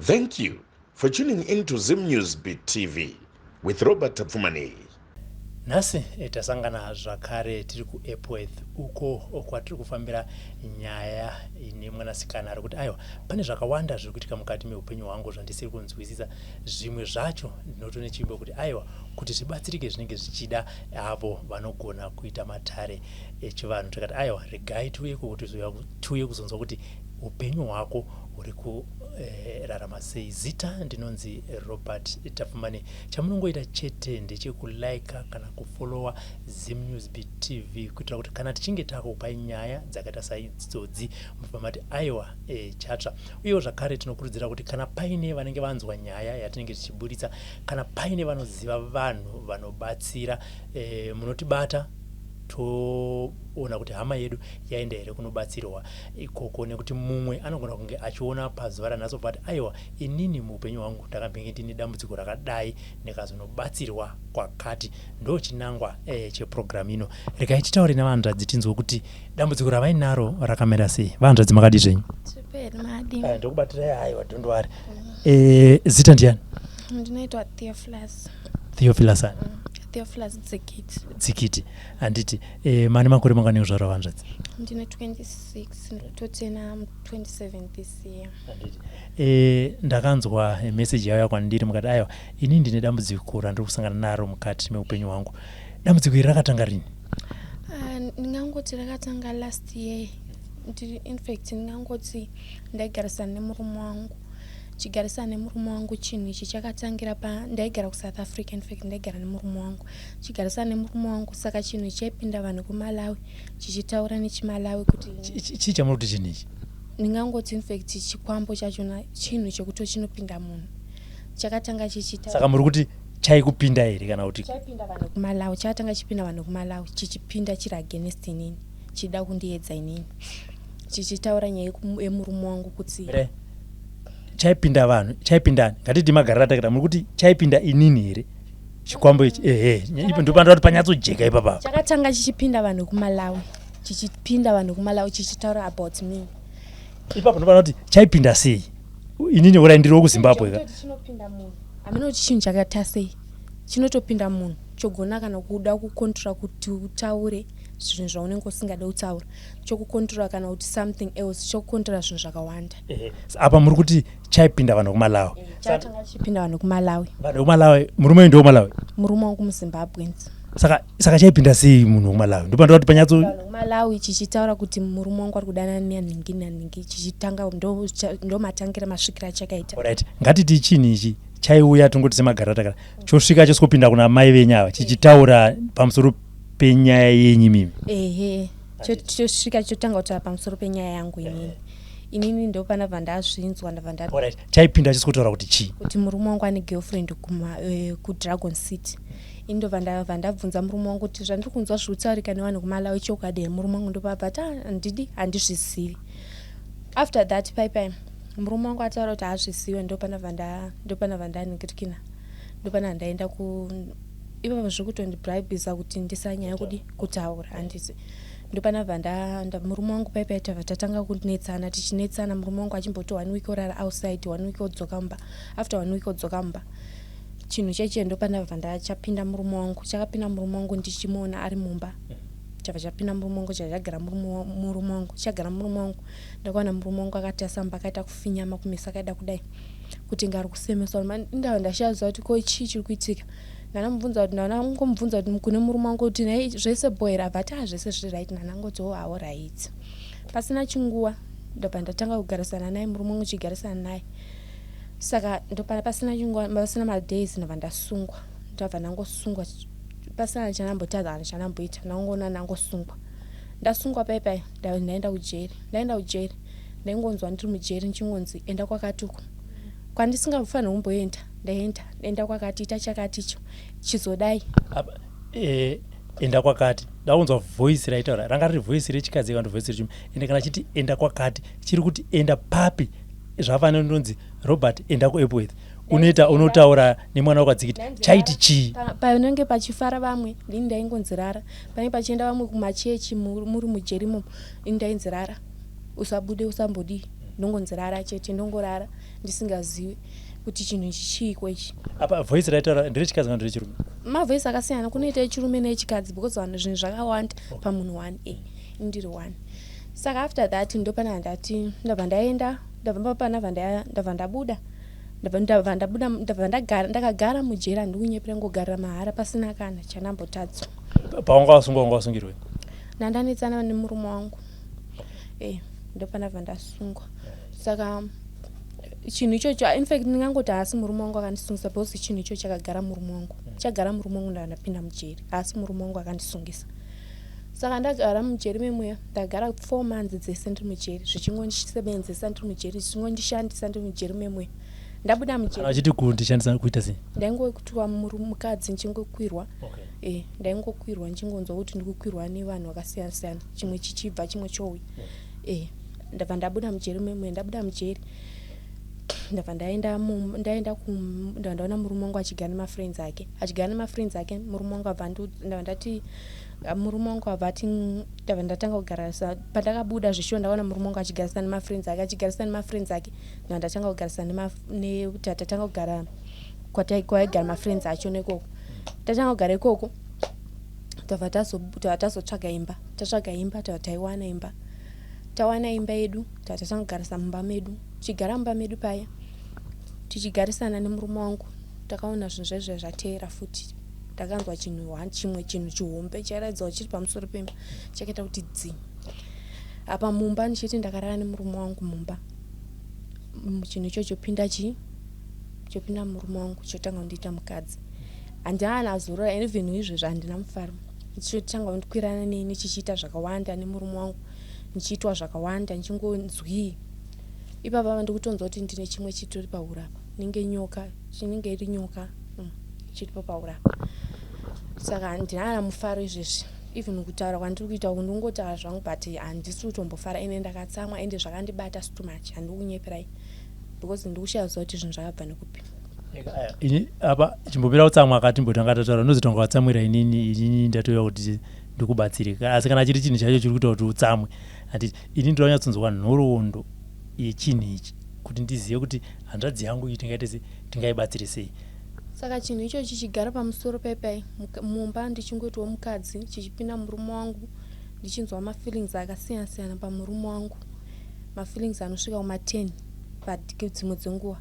Thank you for tuning in to Zim News Beat TV with Robert Tapfumaneyi. Nhasi tasangana zvakare tiri kuEpworth uko kwatiri kufambira nyaya ine mwanasikana ari kuti aiwa, pane zvakawanda zviri kuitika mukati meupenyu hwangu zvandisiri kunzwisisa. Zvimwe zvacho ndinotone chivimbo kuti aiwa, kuti zvibatsirike zvinenge zvichida avo vanogona kuita matare echivanhu. Tikati aiwa, regai tiuye ikoko tiuye kuzonzwa kuti upenyu hwako huri kurarama sei. Zita ndinonzi Robert Tapfumane. Chamunongoita chete ndechekulaika kana kufollowa ZimNewsBeat TV kuitira kuti kana tichinge takupai nyaya dzakaita saidzodzi mubva mati aiwa, chatsva. Uyewo zvakare tinokurudzira kuti kana paine vanenge vanzwa nyaya yatinenge tichiburitsa, kana paine vanoziva vanhu vanobatsira, munotibata toona kuti hama yedu yaenda here kunobatsirwa ikoko, nekuti mumwe anogona kunge achiona pazuva ranhasi obva ati aiwa, inini muupenyu hwangu ndakambenge ndine dambudziko rakadai ndikazonobatsirwa kwakati. Ndo chinangwa chepurogiramu ino. Regai titaure nevanzvadzi tinzwe kuti dambudziko ravainaro rakamira sei. Vanzvadzi, makadii zvenyu? Super, madi. Ndokubatirai. Aiwa, don't worry. Zita ndiani? Ndinoitwa Theophilus. Theophilus ani? Theophilus Dzikiti. Dzikiti, handiti? Mane makore mangani kuzvarwa, vanzvadzi? Ndine 26, ndototena 27 this year. Handiti? Ndakanzwa meseji yauya kwandiri, mukati aiwa, ini ndine dambudziko randiri kusangana naro mukati meupenyu hwangu. Dambudziko iri rakatanga rini? Ah, ndingangoti rakatanga last year. In fact, ndingangoti ndaigarisana nemurume wangu. Chigarisana nemurume wangu, chinhu ichi chakatangira pa ndaigara kuSouth Africa. In fact, ndaigara nemurume wangu, chigarisana nemurume wangu. Saka chinhu ichi chaipinda vanhu kuMalawi chichitaura nechiMalawi kuti Chii chamuri kuti chinhu ichi? Ndingangoti, in fact, chikwambo chachona, chinhu chekuti chinopinda munhu, chakatanga chichita Saka muri kuti chaikupinda here kana kuti Chaipinda vanhu kuMalawi. Chakatanga chipinda vanhu kuMalawi, chichipinda chiri against inini, chida kundiedza inini, chichitaura nyaya yemurume wangu kuti Re, chaipinda vanhu, chaipindani? Ngatiti magarira takaita, muri kuti chaipinda inini here chikwambo ichi? Ehe, ipo ndopanoda kuti panyatsojeka ipapa. Chakatanga chichipinda vanhu kuMalawi, chichipinda vanhu kuMalawi chichitaura about me. Ipapo ndopanoda kuti chaipinda sei inini? Urai, ndiriwo kuZimbabwe ka. Chekutoti chinopinda munhu, hamina kuti chinhu chakaita sei, chinotopinda munhu, chogona kana kuda kucontrola kuti utaure zvinhu zvaunenge usingade kutaura, chokucontrola kana kuti something else, chokucontrola zvinhu zvakawanda. Ehe, apa muri kuti chaipinda vanhu kuMalawi? Chakatanga chichipinda vanhu kuMalawi. Vanhu vekuMalawi, murume uyu ndeweMalawi? Murume wangu muZimbabweans. Saka chaipinda sei munhu wekuMalawi? Ndopanoda kuti panyatso Vanhu kuMalawi, chichitaura kuti murume wangu ari kudanana nanhingi nanhingi. Chichitanga, ndo matangira, masvikiro achakaita. Alright, ngatiti chinhu ichi chaiuya, tongoti semagariro atakara, chosvika choswopinda kuna mai venyu ava chichitaura pamusoro penyaya yenyu mimi? Ehe, chosvika chotanga kutaura pamusoro penyaya yangu inini. Inini ndopanabva ndazvinzwa, ndabva nda Alright, chaipinda chisikotaura kuti chii? Kuti murume wangu ane girlfriend kuDragon City. Ini ndobva ndabva ndabvunza murume wangu kuti zvandiri kunzwa zviri kutaurika nevanhu kuMalawi chokwadi here? Murume wangu ndobva ati, "Ah, handidi, handizvizivi." After that, paipai murume wangu ataura kuti haazvizivi, ndopanabva ndaningirikina, ndopanabva ndaenda ku ipapo zviri kutondibribisa kuti ndisanyanya kudi kutaura, handiti? Ndopanabva murume wangu paipai tabva tatanga kunetsana, tichinetsana, murume wangu achimboti one week orara outside, one week odzoka mumba, after one week odzoka mumba. Chinhu cheche ndopanabva ndachapinda murume wangu, chakapinda murume wangu ndichimuona ari mumba, chabva chapinda murume wangu, chagara murume wangu, chagara murume wangu. Ndakaona murume wangu akatasamba, akaita kufinyama kumeso, akaida kudai kuti ngari kusemeswa. Ndava ndashaziva kuti ko chii chiri kuitika. Ndanamubvunza kuti, ndanangomubvunza kuti kune murume wangu kuti nhai, zvese bho here? Abva ati, "Ah, zvese zviri right." Ndanangoti, "Oh, awo right." Pasina chinguva ndobva ndatanga kugarisana naye murume wangu, chigarisana naye. Saka ndopana pasina chinguva, pasina madays, ndobva ndasungwa, ndabva ndangosungwa pasina chanambotadza kana chanamboita. Ndangoona ndangosungwa. Ndasungwa paipai, ndaenda kujeri. Ndaenda kujeri, ndaingonzwa ndiri mujeri ndichingonzi enda kwakati uko kwandisingafaniri kumboenda. Ndaenda, enda kwakati, ita chakati, icho chizodai. Apa, enda kwakati, ndakunzwa voice raitaura, ranga riri voice rechikadzi kana voice rechirume? Ende kana chiti enda kwakati, chiri kuti enda papi? Zvafanira ndonzi Robert, enda kuEpworth, unoita unotaura nemwana wakaDzikiti. Chaiti chii? Panenge pachifara vamwe, ndini ndaingonzi rara. Panenge pachienda vamwe kumachechi muri mujeri imomo, ini ndainzi rara, usabude, usambodii. Ndongonzi rara chete, ndongorara ndisingazivi kuti chinhu ichi chiiko ichi. Apa voice raitaura nderechikadzi kana nderechirume? Mavoice akasiyana, kunoita echirume neechikadzi, because vanhu zvinhu zvakawanda pamunhu one. Ndiri one. Saka after that ndopana ndati ndabva ndaenda, ndabva pana ndabva ndabuda, ndabva ndabuda, ndabva ndagara, ndakagara mujeri. Handikunyepera, ngogarira mahara pasina kana chandambotadzwa. Pawanga wasungwa, wanga wasungirwe? Ndandanetsana nemurume wangu. Ndopanabva ndasungwa. Saka chinhu ichocho, infact ndingangoti haasi murume wangu akandisungisa, because chinhu ichocho chakagara murume wangu, chagara murume wangu. Ndabva ndapinda mujeri, haasi murume wangu akandisungisa. Saka ndagara mujeri memuya, ndagara 4 months dzese ndiri mujeri, zvichingondisebenzesa ndiri mujeri, zvichingondishandisa ndiri mujeri memuya. Ndabuda mujeri. Achiti kundishandisa kuita sei? Ndaingokutiwa mukadzi, ndichingokwirwa. Ndaingokwirwa, ndichingonzwa kuti ndikukwirwa nevanhu vakasiyana siyana, chimwe chichibva, chimwe chouya. Ndabva ndabuda mujeri memuya. Ndabuda mujeri, ndabva ndaenda, ndaenda, ndabva ndaona murume wangu achigara nemafriends ake, achigara nemafriends ake. Murume wangu abva, ndabva ndati, murume wangu abva ati, ndabva ndatanga kugarisa. Pandakabuda zvishuwa, ndaona murume wangu achigarisana nemafriends ake, achigarisana nemafriends ake. Ndabva ndatanga kugarisana, tatanga kugara kwaigara mafriends acho nekoko. Tatanga kugara ikoko, tabva tazotsvaga imba. Tatsvaga imba, tabva taiwana imba. Tawana imba yedu, tabva tatanga kugarisa mumba medu. Tichigara mumba medu paya, tichigarisana nemurume wangu, takaona zvinhu zvaizvo zvateera futi. Ndakanzwa chinhu chimwe, chinhu chihombe chairatidza kuti chiri pamusoro pemba, chakaita kuti dzi apa mumba. Ndichiti ndakarara nemurume wangu mumba, chinhu ichocho pinda, chii chopinda murume wangu, chotanga kundiita mukadzi. Handina azorora, even izvezvi handina mufaro. Chotanga kundikwirana neni, chichiita zvakawanda nemurume wangu, ndichiitwa zvakawanda, ndichingonzwii ipapa. Ndikutonzwa kuti ndine chimwe chitori pahuro apa, inenge nyoka, chinenge iri nyoka, chiripo pahuro apa. Saka handina mufaro izvezvi. Even kutaura kwandiri kuita uku, ndingotaura zvangu, but handisi kutombofara. Ende ndakatsamwa, ende zvakandibata too much. Handikunyeperai, because ndikushaya kuziva kuti zvinhu zvakabva nekupi. Ini apa chimbomira kutsamwa. Akati mbotanga tataura, unozotonga watsamwira inini. Inini ndatouya kuti ndikubatsire, asi kana chiri chinhu chacho chiri kuita kuti utsamwe, handiti? Ini ndoda kunyatsonzwa nhoroondo yechinhu ichi kuti ndizive kuti hanzvadzi yangu iyi tingaite sei, tingaibatsire sei. Saka chinhu ichochi chichigara pamusoro paipai mumba, ndichingoitawo mukadzi, chichipinda murume wangu, ndichinzwa mafeelings akasiyana siyana pamurume wangu, mafeelings anosvika kuma10 dzimwe dzenguva.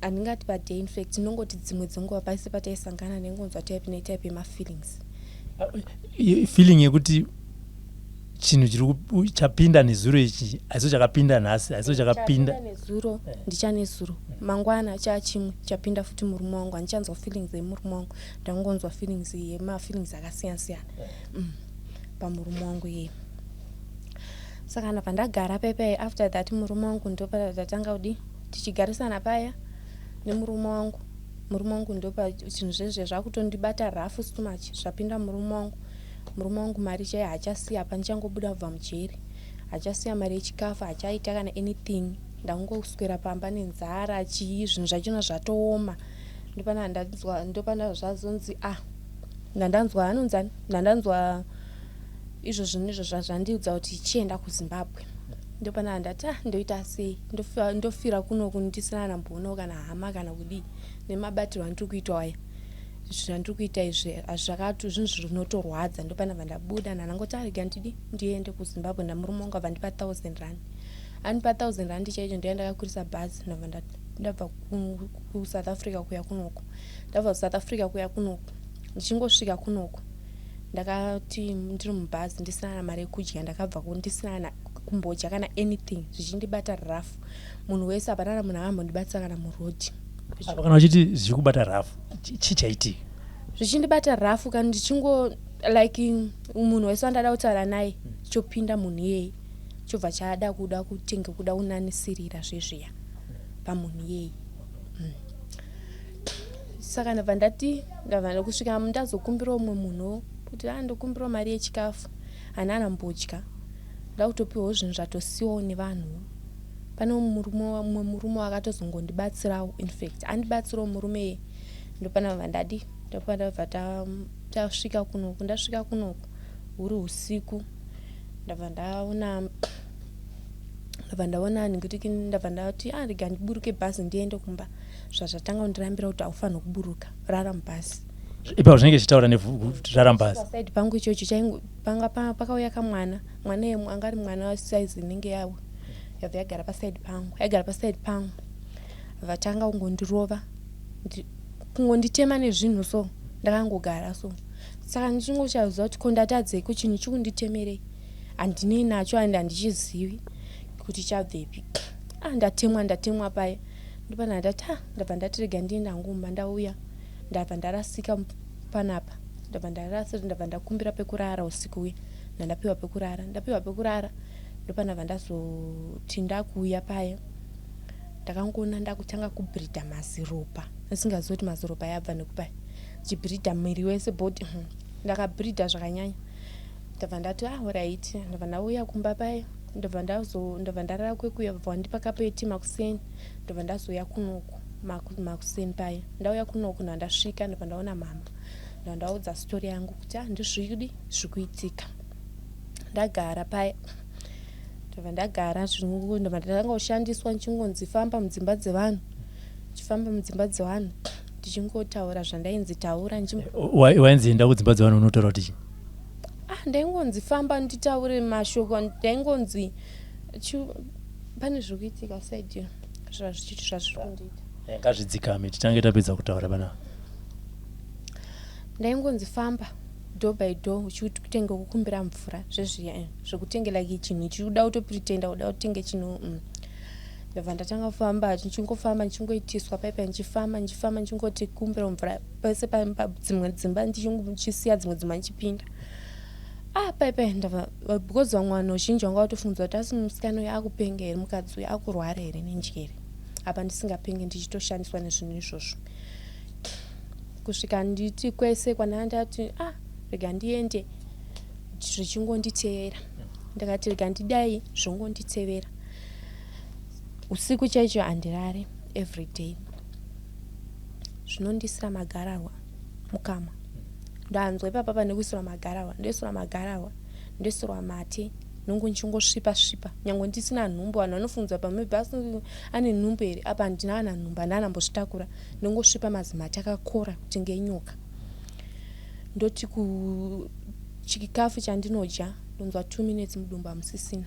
Handingati paday, infact ndinongoti dzimwe dzenguva, paise pataisangana, ndaingonzwa type netype yemafeelings. Feeling yekuti chinhu chiri chapinda nezuro ichi haiso chakapinda nhasi, haiso chakapinda nezuro. Ndichanezuro, mangwana chachimwe chapinda futi murume wangu. Handichanzwa feelings yemurume wangu, ndangonzwa feelings yemafeelings akasiyana siyana pamurume wangu iye. Saka ndabva ndagara paipai. After that murume wangu, ndopatatanga kudi tichigarisana paya nemurume wangu. Murume wangu, ndopa zvinhu zvezve zvakutondibata rough too much. Zvapinda murume wangu, murume wangu mari chaiyo haachasiya. Pa ndichangobuda kubva mujeri, hachasiya mari yechikafu, hachaita kana anything. Ndangoswera pamba nenzara, chii, zvinhu zvachona zvatooma. Ndopana ndanzwa, ndopana zvazonzi, ah, ndandanzwa anonzani, ndandanzwa izvo zvinhu izvo zvazvandiudza kuti chienda kuZimbabwe. Ndopana ndati, ah, ndoita sei? Ndofira kunoku ndisina namboonawo kana hama kana kudii, nemabatirwo andiri kuitwa aya, zvandiri kuita izvi zvakati zvinhu zvinotorwadza. Ndopana bva ndabuda, ndanangoti, arega ndidi ndiende kuZimbabwe. Ndamurume wangu abva ndipa 1000 rand, andipa 1000 rand chaicho. Ndoya ndakakwirisa bhazi, ndabva ndabva kuSouth Africa kuya kunoku. Ndabva kuSouth Africa kuya kunoku, ndichingosvika kunoku, ndakati ndiri mubhazi ndisina na mari yekudya. Ndakabva ndisina kumbodya kana anything, zvichindibata rough. Munhu wese, hapana na munhu akambondibatsira kana murodhi. Apa kana uchiti zvichikubata rough, chii chaitika? Zvichindibata rough kana ndichingo like munhu wese wandada kutaura naye, chopinda munhu iyeye, chobva chada kuda kutenge kuda kunanisirira zvezviya pamunhu iyeye. Saka ndabva ndati, ndabva kusvika ndazokumbira umwe munhu kuti a ndokumbirawo mari yechikafu, handina mbodya. Ndakutopiwawo zvinhu zvatosiwawo nevanhu. Pane mumwe murume wakatozongondibatsirawo, infact andibatsirawo murume iye. Ndopana bva ndadi, ndopana bva tasvika kunoku. Ndasvika kunoku huri usiku, ndabva ndaona Ndabva ndaona nekuti ndabva ndati a ah, rega ndiburuke bhazi ndiende kumba. Zvazvatanga kundirambira kuti haufanirwi kuburuka, rara mubhazi. Ipapo zvinenge zvichitaura nerara mubhazi. Pasaidi pangu ichocho panga pakauya kamwana, mwana yemwe anga ari mwana wesaizi inenge yavo, yabva yagara pasaidi pangu, yagara pasaidi pangu, vatanga kungondirova, kungonditema nezvinhu so, ndakangogara so. Saka ndichingochaziva kuti ko ndatadzeiko, chinhu chikunditemerei, handinei nacho and handichizivi kuti chabvepi. Ah, ndatemwa, ndatemwa paya, ndopana ndati ah, ndabva ndati rega ndiende hangu kumba. Ndauya, ndabva ndarasika panapa, ndabva ndarasika, ndabva ndakumbira pekurara usiku uya, ndandapiwa pekurara, ndapiwa pekurara, ndopanabva ndazoti ndakuuya paya, ndakangoona ndakutanga kubhirida maziropa, ndisingazivi kuti maziropa yabva nekupai, ndichibhirida miri wese body. Ndakabhirida zvakanyanya. Ndabva ndati ah, alright. Ndabva ndauya kumba paya, ndabva ndazo ndabva ndarara kwekuya, bva wandipa kapu yetii makuseni, ndabva ndazouya kunoku makuseni paya. Ndauya kunoku, ndandasvika, ndabva ndaona mama, ndabva ndaudza story yangu kuti ah, ndizvidi zviri kuitika. Ndagara paya, ndabva ndagara, ndabva ndatanga kushandiswa, ndichingonzi famba mudzimba dzevanhu, ndichifamba mudzimba dzevanhu, ndichingotaura zvandainzi taura. Wainzi enda kudzimba dzevanhu unotaura kuti chii? Ah, ndaingonzi famba nditaure mashoko, ndaingonzi pane zviri kuitika side zvazvichiti zvazviri kundiita. Eh, ngazvidzikame, titange tapedza kutaura pana. Ndaingonzi famba door by door, uchitenge kukumbira mvura, zvezviya eh, zvekutenge like chinhu chiuda kutopretenda kuda kutenge chinhu. Ndabva ndatanga kufamba, ndichingofamba, ndichingoitiswa paipa, ndichifamba, ndichifamba, ndichingoti kumbira mvura pese padzimwe dzimba, ndichisiya dzimwe dzimba ndichipinda. Ah, paipa ndabva, because vamwe vanhu vazhinji vanga vatofungidzwa kuti asi musikana uyu akupenga here, mukadzi uyu akurwara here nenjere. Apa ndisingapenge, ndichitoshandiswa nezvinhu izvozvo, kusvika nditi kwese kwandaa ndati ah, rega ndiende, zvichingonditeera. Ndakati rega ndidai, zvongonditevera. Usiku chaicho handirare, every day zvinondisira magararwa mukama. Ndanzwa ipapa pane kuisirwa magararwa, ndoisirwa magararwa, ndoisirwa mate, nongo ndichingosvipa svipa nyange ndisina nhumbu. Vanhu vanofungidzwa pamwe asi ane nhumbu here, apa handina kana nhumbu, handina ndambozvitakura. Ndongosvipa mazimate akakora kuti ngenyoka. Ndoti kuchikafu chandinodya, ndonzwa 2 minutes mudumbu hamusisina,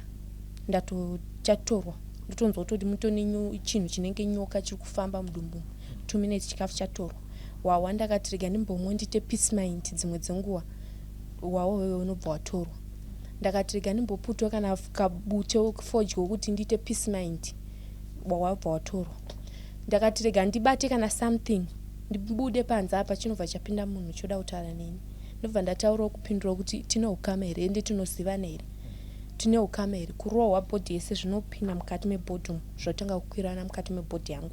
chatorwa. Ndotonzwa kutoti mutone chinhu chinenge nyoka chiri kufamba mudumbu. 2 minutes chikafu chatorwa. Wawa ndakati rega ndimbomwe ndiite peace mind. Dzimwe dzenguva wawa wewe unobva watorwa. Ndakati rega ndimboputwa kana kabute fodya kuti ndiite peace mind, wawabva watorwa. Ndakati rega ndibate kana something ndibude panze apa, chinobva chapinda munhu choda kutaura neni. Ndobva ndataurawo kupindura kuti tine ukama here, ende tinozivana here, tine ukama here. Kurohwa body yese, zvinopinda mukati mebody umu, zvotanga kukwirana mukati mebody yangu.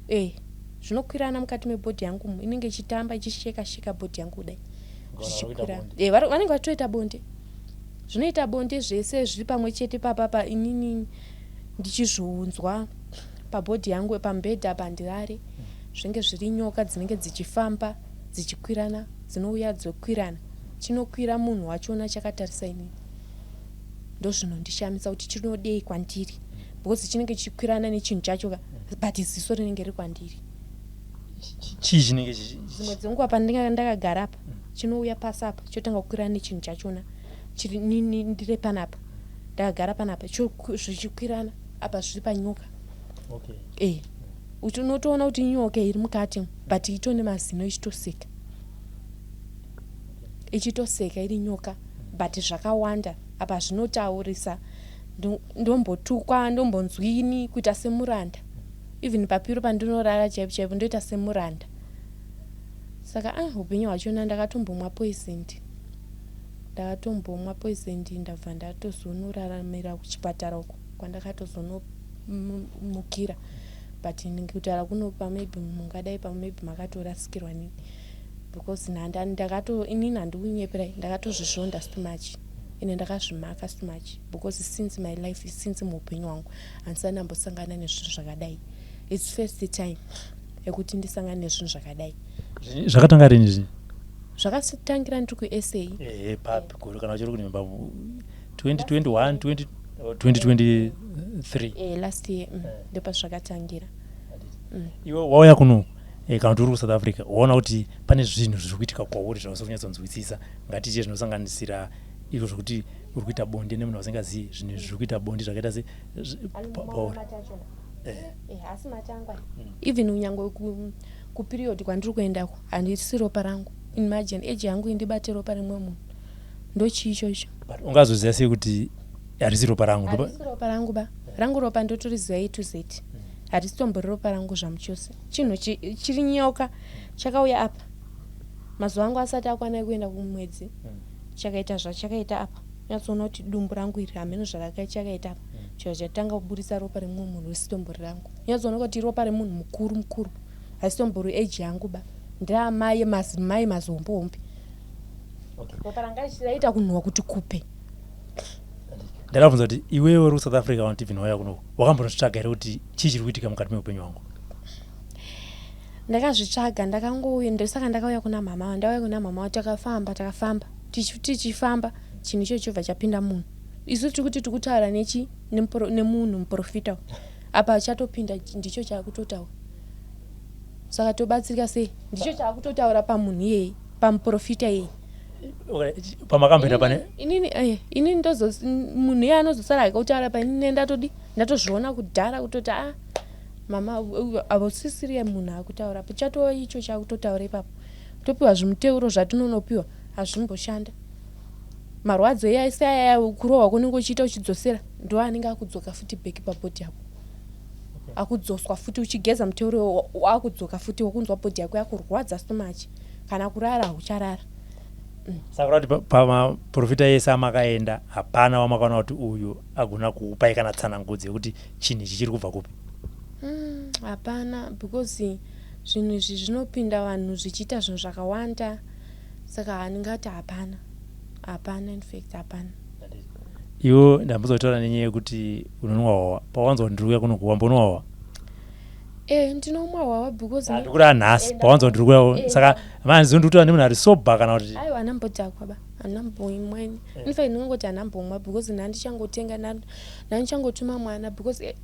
E, zvinokwirana mukati mebody yangu umu, inenge ichitamba, ichisheka sheka body yangu kudai, zvichikwirana. E, vanenge vachitoita bonde, zvinoita bonde zvese zviri pamwe chete papapa, inini ndichizviunzwa pabody yangu. Pamubhedha apa handirare, zvinenge zviri nyoka dzinenge dzichifamba dzichikwirana, dzinouya dzokwirana, chinokwira munhu wachona chakatarisa inini. Ndozvinondishamisa kuti chinodei kwandiri, because chinenge chichikwirana nechinhu chacho ka, but ziso rinenge riri kwandiri. Chii chinenge Dzimwe dzenguva pandinga ndakagara apa, chinouya pasi apa, chotanga kukwirana nechinhu chachona chiri ndire panapa, ndakagara panapa, zvichikwirana apa zviri panyoka. E, unotoona kuti nyoka iri mukati, but itone mazino, ichitoseka, ichitoseka iri nyoka, but zvakawanda apa zvinotaurisa. Ndombotukwa, ndombonzwini kuita semuranda. Even papiro pandinorara chaipo chaipo, ndoita semuranda. Saka ah, upenyu hwachona, ndakatombomwa poison, ndakatombomwa poison, ndabva ndatozonoraramira kuchipatara uko kwandakatozonomukira. But kutaura kunopa, maybe mungadai pamwe maybe makatorasikirwa nini, because ndakato inini handikunyeperai, ndakatozvizvonda too much, ende ndakazvimaka too much, because since my life, since muupenyu hwangu handisati ndambosangana nezvinhu zvakadai. It's first time yekuti ndisangane nezvinhu zvakadai. Zvakatanga rini izvi? Zvakatangira ndiri kuSA. Ehe, papi, gore kana uchiri kunyumba, 2021, 20 2023? 2023. Last year, ndopazvakatangira. Iwe wauya kuno, kana kuti uri kuSouth Africa, waona kuti pane zvinhu zviri kuitika kwauri zvausi kunyatsonzwisisa. Ngatiche zvinosanganisira izvo zvokuti uri kuita bonde nemunhu wasingazivi, zvinhu zviri kuita bonde zvakaita se pauri. Asi matangwa, even kunyange kuperiod kwandiri kuendako, handisi ropa rangu. Imagine age yangu indibate ropa rimwe munhu, ndochii ichocho? But ungazoziva sei kuti harisi ropa rangu? Harisi ropa rangu ba. Rangu ropa ndotoriziva A to Z. Harisi tombori ropa rangu zvamuchose. Chinhu chiri nyoka chakauya apa mazuva angu asati akwana kuenda kumwedzi. Chakaita zvachakaita apa, nyatsoona kuti dumbu rangu iri hameno zvaraka chakaita apa. Chiro chatanga kuburisa ropa remumwe munhu risitombori rangu. Nyatsoona kuti ropa remunhu mukuru mukuru, hasitombori age yangu ba. Ndeamai, mazimai mazombe hombe. Ropa ranga raita kunhuhwa kuti kupe. Ndakabvunza kuti iwewe uri kuSouth Africa, kana kuti even wauya kunoku, wakambonozvitsvaga here kuti chii chiri kuitika mukati meupenyu hwangu? Ndakazvitsvaga. Ndakangouya, ndosaka ndakauya kuna mama. Ndauya kuna mama, takafamba, takafamba, tichifamba, chinhu ichocho chobva chapinda munhu. Isu tiri kuti tiri kutaura nechi nemunhu muprofita apa, chatopinda, ndicho chaakutotaura. Saka tobatsirika sei? Ndicho chaakutotaura pamunhu iyeye, pamuprofita iyeye. Pamakamboenda pane Inini ndozo munhu iye anozosara akutaura painini. Ndatodi ndatozviona kudhara kutoti a mama avosisiri munhu akutaura, chatova icho chakutotaura ipapo. Topiwa zvimuteuro zvatinonopiwa, hazvimboshanda. Marwadzo ese aya, kurohwa kunenge uchiita uchidzosera, ndo anenge akudzoka futi back pabody yako, akudzoswa futi. Uchigeza muteuro, akudzoka futi, wokunzwa body yako yakurwadza so much, kana kurara haucharara. Saka kuti pamaprofita ese amakaenda, hapana wamakaona kuti uyu agona kuupai kana tsanangudzo yekuti chinhu ichi chiri kubva kupi? Hapana, because zvinhu izvi zvinopinda vanhu zvichiita zvinhu zvakawanda. Saka handingati hapana, hapana, in fact hapana. Iwo ndambozotaura nenyaya yekuti unonwa hwawa. Pawanzwa kuti ndiri kuuya kunoku, wambonwa hwawa? Ndinomwa hwawa because Handikuri nhasi. Pawanzwa kuti ndiri kuuya, saka manzi ndiri kutaura nemunhu ari sober kana kuti? Aiwa, hanambodhakwa ba, hanamboimwa ini. In fact ndingangoti hanambomwa because ndandichangotenga, ndandichangotuma mwana, because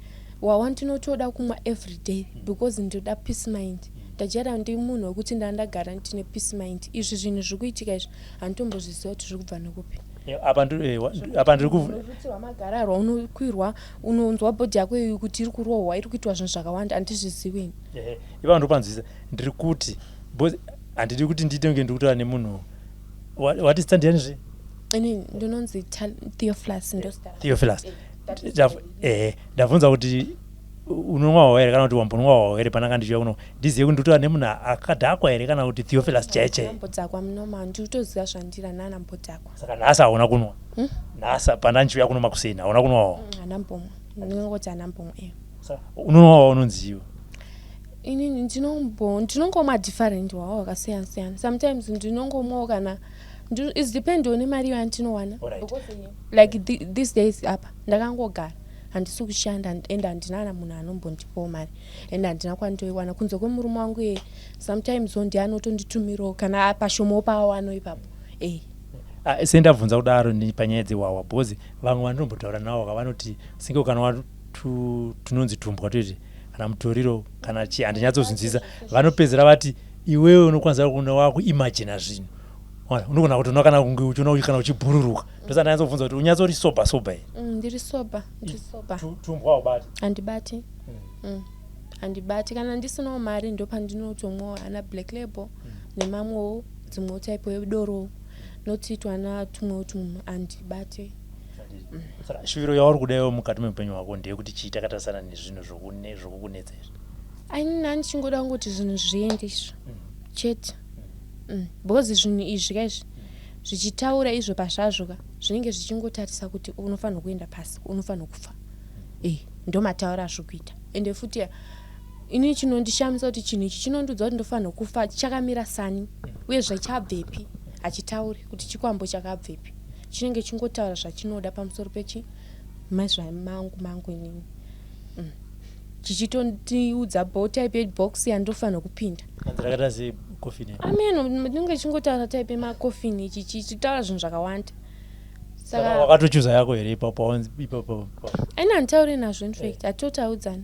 hwawa ndinotoda kumwa every day because ndoda peace mind. Ndajaira, ndi munhu wekuti ndandagara ndine peace mind. Izvi zvinhu zviri kuitika izvi, handitombozviziva kuti zviri kubva nekupi. Apa ndiri ku Rutsi rwamagararwa, unokwirwa, unonzwa body yako iyi kuti iri kurohwa, iri kuitwa zvinhu zvakawanda, handizvizivi ini. Ipa ndopanzwisa. Ndiri kuti because handidi kuti ndiite kunge ndiri kutaura nemunhu. Wati zita ndianizve? Ini ndinonzi Theophilus, ndozita rangu. Theophilus. Ndabvunza kuti unonwa hwawa here kana kuti wambonwa hwawa here pananga ndichiuya kuno, ndizive kuti ndikutaura nemunhu akadhakwa here kana kuti Theophilus chaiye chaiye. Ndambodhakwa munoma, ndikutoziva zvandiri, handina ndambodhakwa. Saka nhasi hauna kunwa? Nhasi pana ndichiuya kuno makuseni, hauna kunwa hwawa? Handambomwa, ndingangoti handambomwa. Saka unonwa hwawa unonziwa? Inini ndinongomwa different hwawa hwakasiyana siyana. Sometimes ndinongomwawo kana is depend on mari iyo yandinowana. Like these days apa ndakangogara, handisi kushanda, and handina na munhu anombondipawo mari, and handina kwandoiwana kunze kwemurume wangu iye. Sometimes wo ndiye anotonditumirawo kana pashomawo paawano ipapo. Ah, sendabvunza kudaro ni panyaya dzehwahwa because vamwe vandinombotaura navo vanoti singe ukanwa tunonzi tumbwa toiti kana mutoriro kana chii, handinyatsozvinzwisisa, vanopedzera vati iwewe unokwanisa kuna wakuimagina zvinhu. Ona, unogona kutoona kana kunge uchiona kana uchibhururuka. Ndosaka ndanyatsobvunza kuti unyatsori sober sober here? Ndiri sober, ndiri sober. Tumbwa haubati? Handibati. Handibati. Kana ndisinawo mari, ndopandinotomwawo ana Black Label nemamwewo, dzimwewo type yedoro, noti twana tumwewo tumwe, handibati. Saka shuviro yauri kuda iwe mukati meupenyu hwako ndeyekuti chii, takatarisana nezvinhu zvokukunetsa izvi? Ainini handichingoda kungoti zvinhu zviende izvo chete, because zvinhu izvi ka izvi zvichitaura izvo pazvazvo ka, zvinenge zvichingotarisa kuti unofanirwa kuenda pasi, unofanirwa kufa. Ndo mataura azviri kuita. Ende futi ini chinondishamisa kuti chinhu ichi chinondiudza kuti ndofanirwa kufa chakamira sani, uyezve chabvepi? Hachitauri kuti chikwambo chakabvepi. Chinenge chingotaura zvachinoda pamusoro pechi mazvamangu mangu inini, Chichitondiudza type yebox yandofanirwa kupinda. Hanzi rakaita sei coffin? Amen, ndinenge chingotaura type yemacoffin ichi, chichitaura zvinhu zvakawanda. Saka wakatochuza yako here ipapo ipapo? Aina handitaure nazvo in fact hatitotaudzani.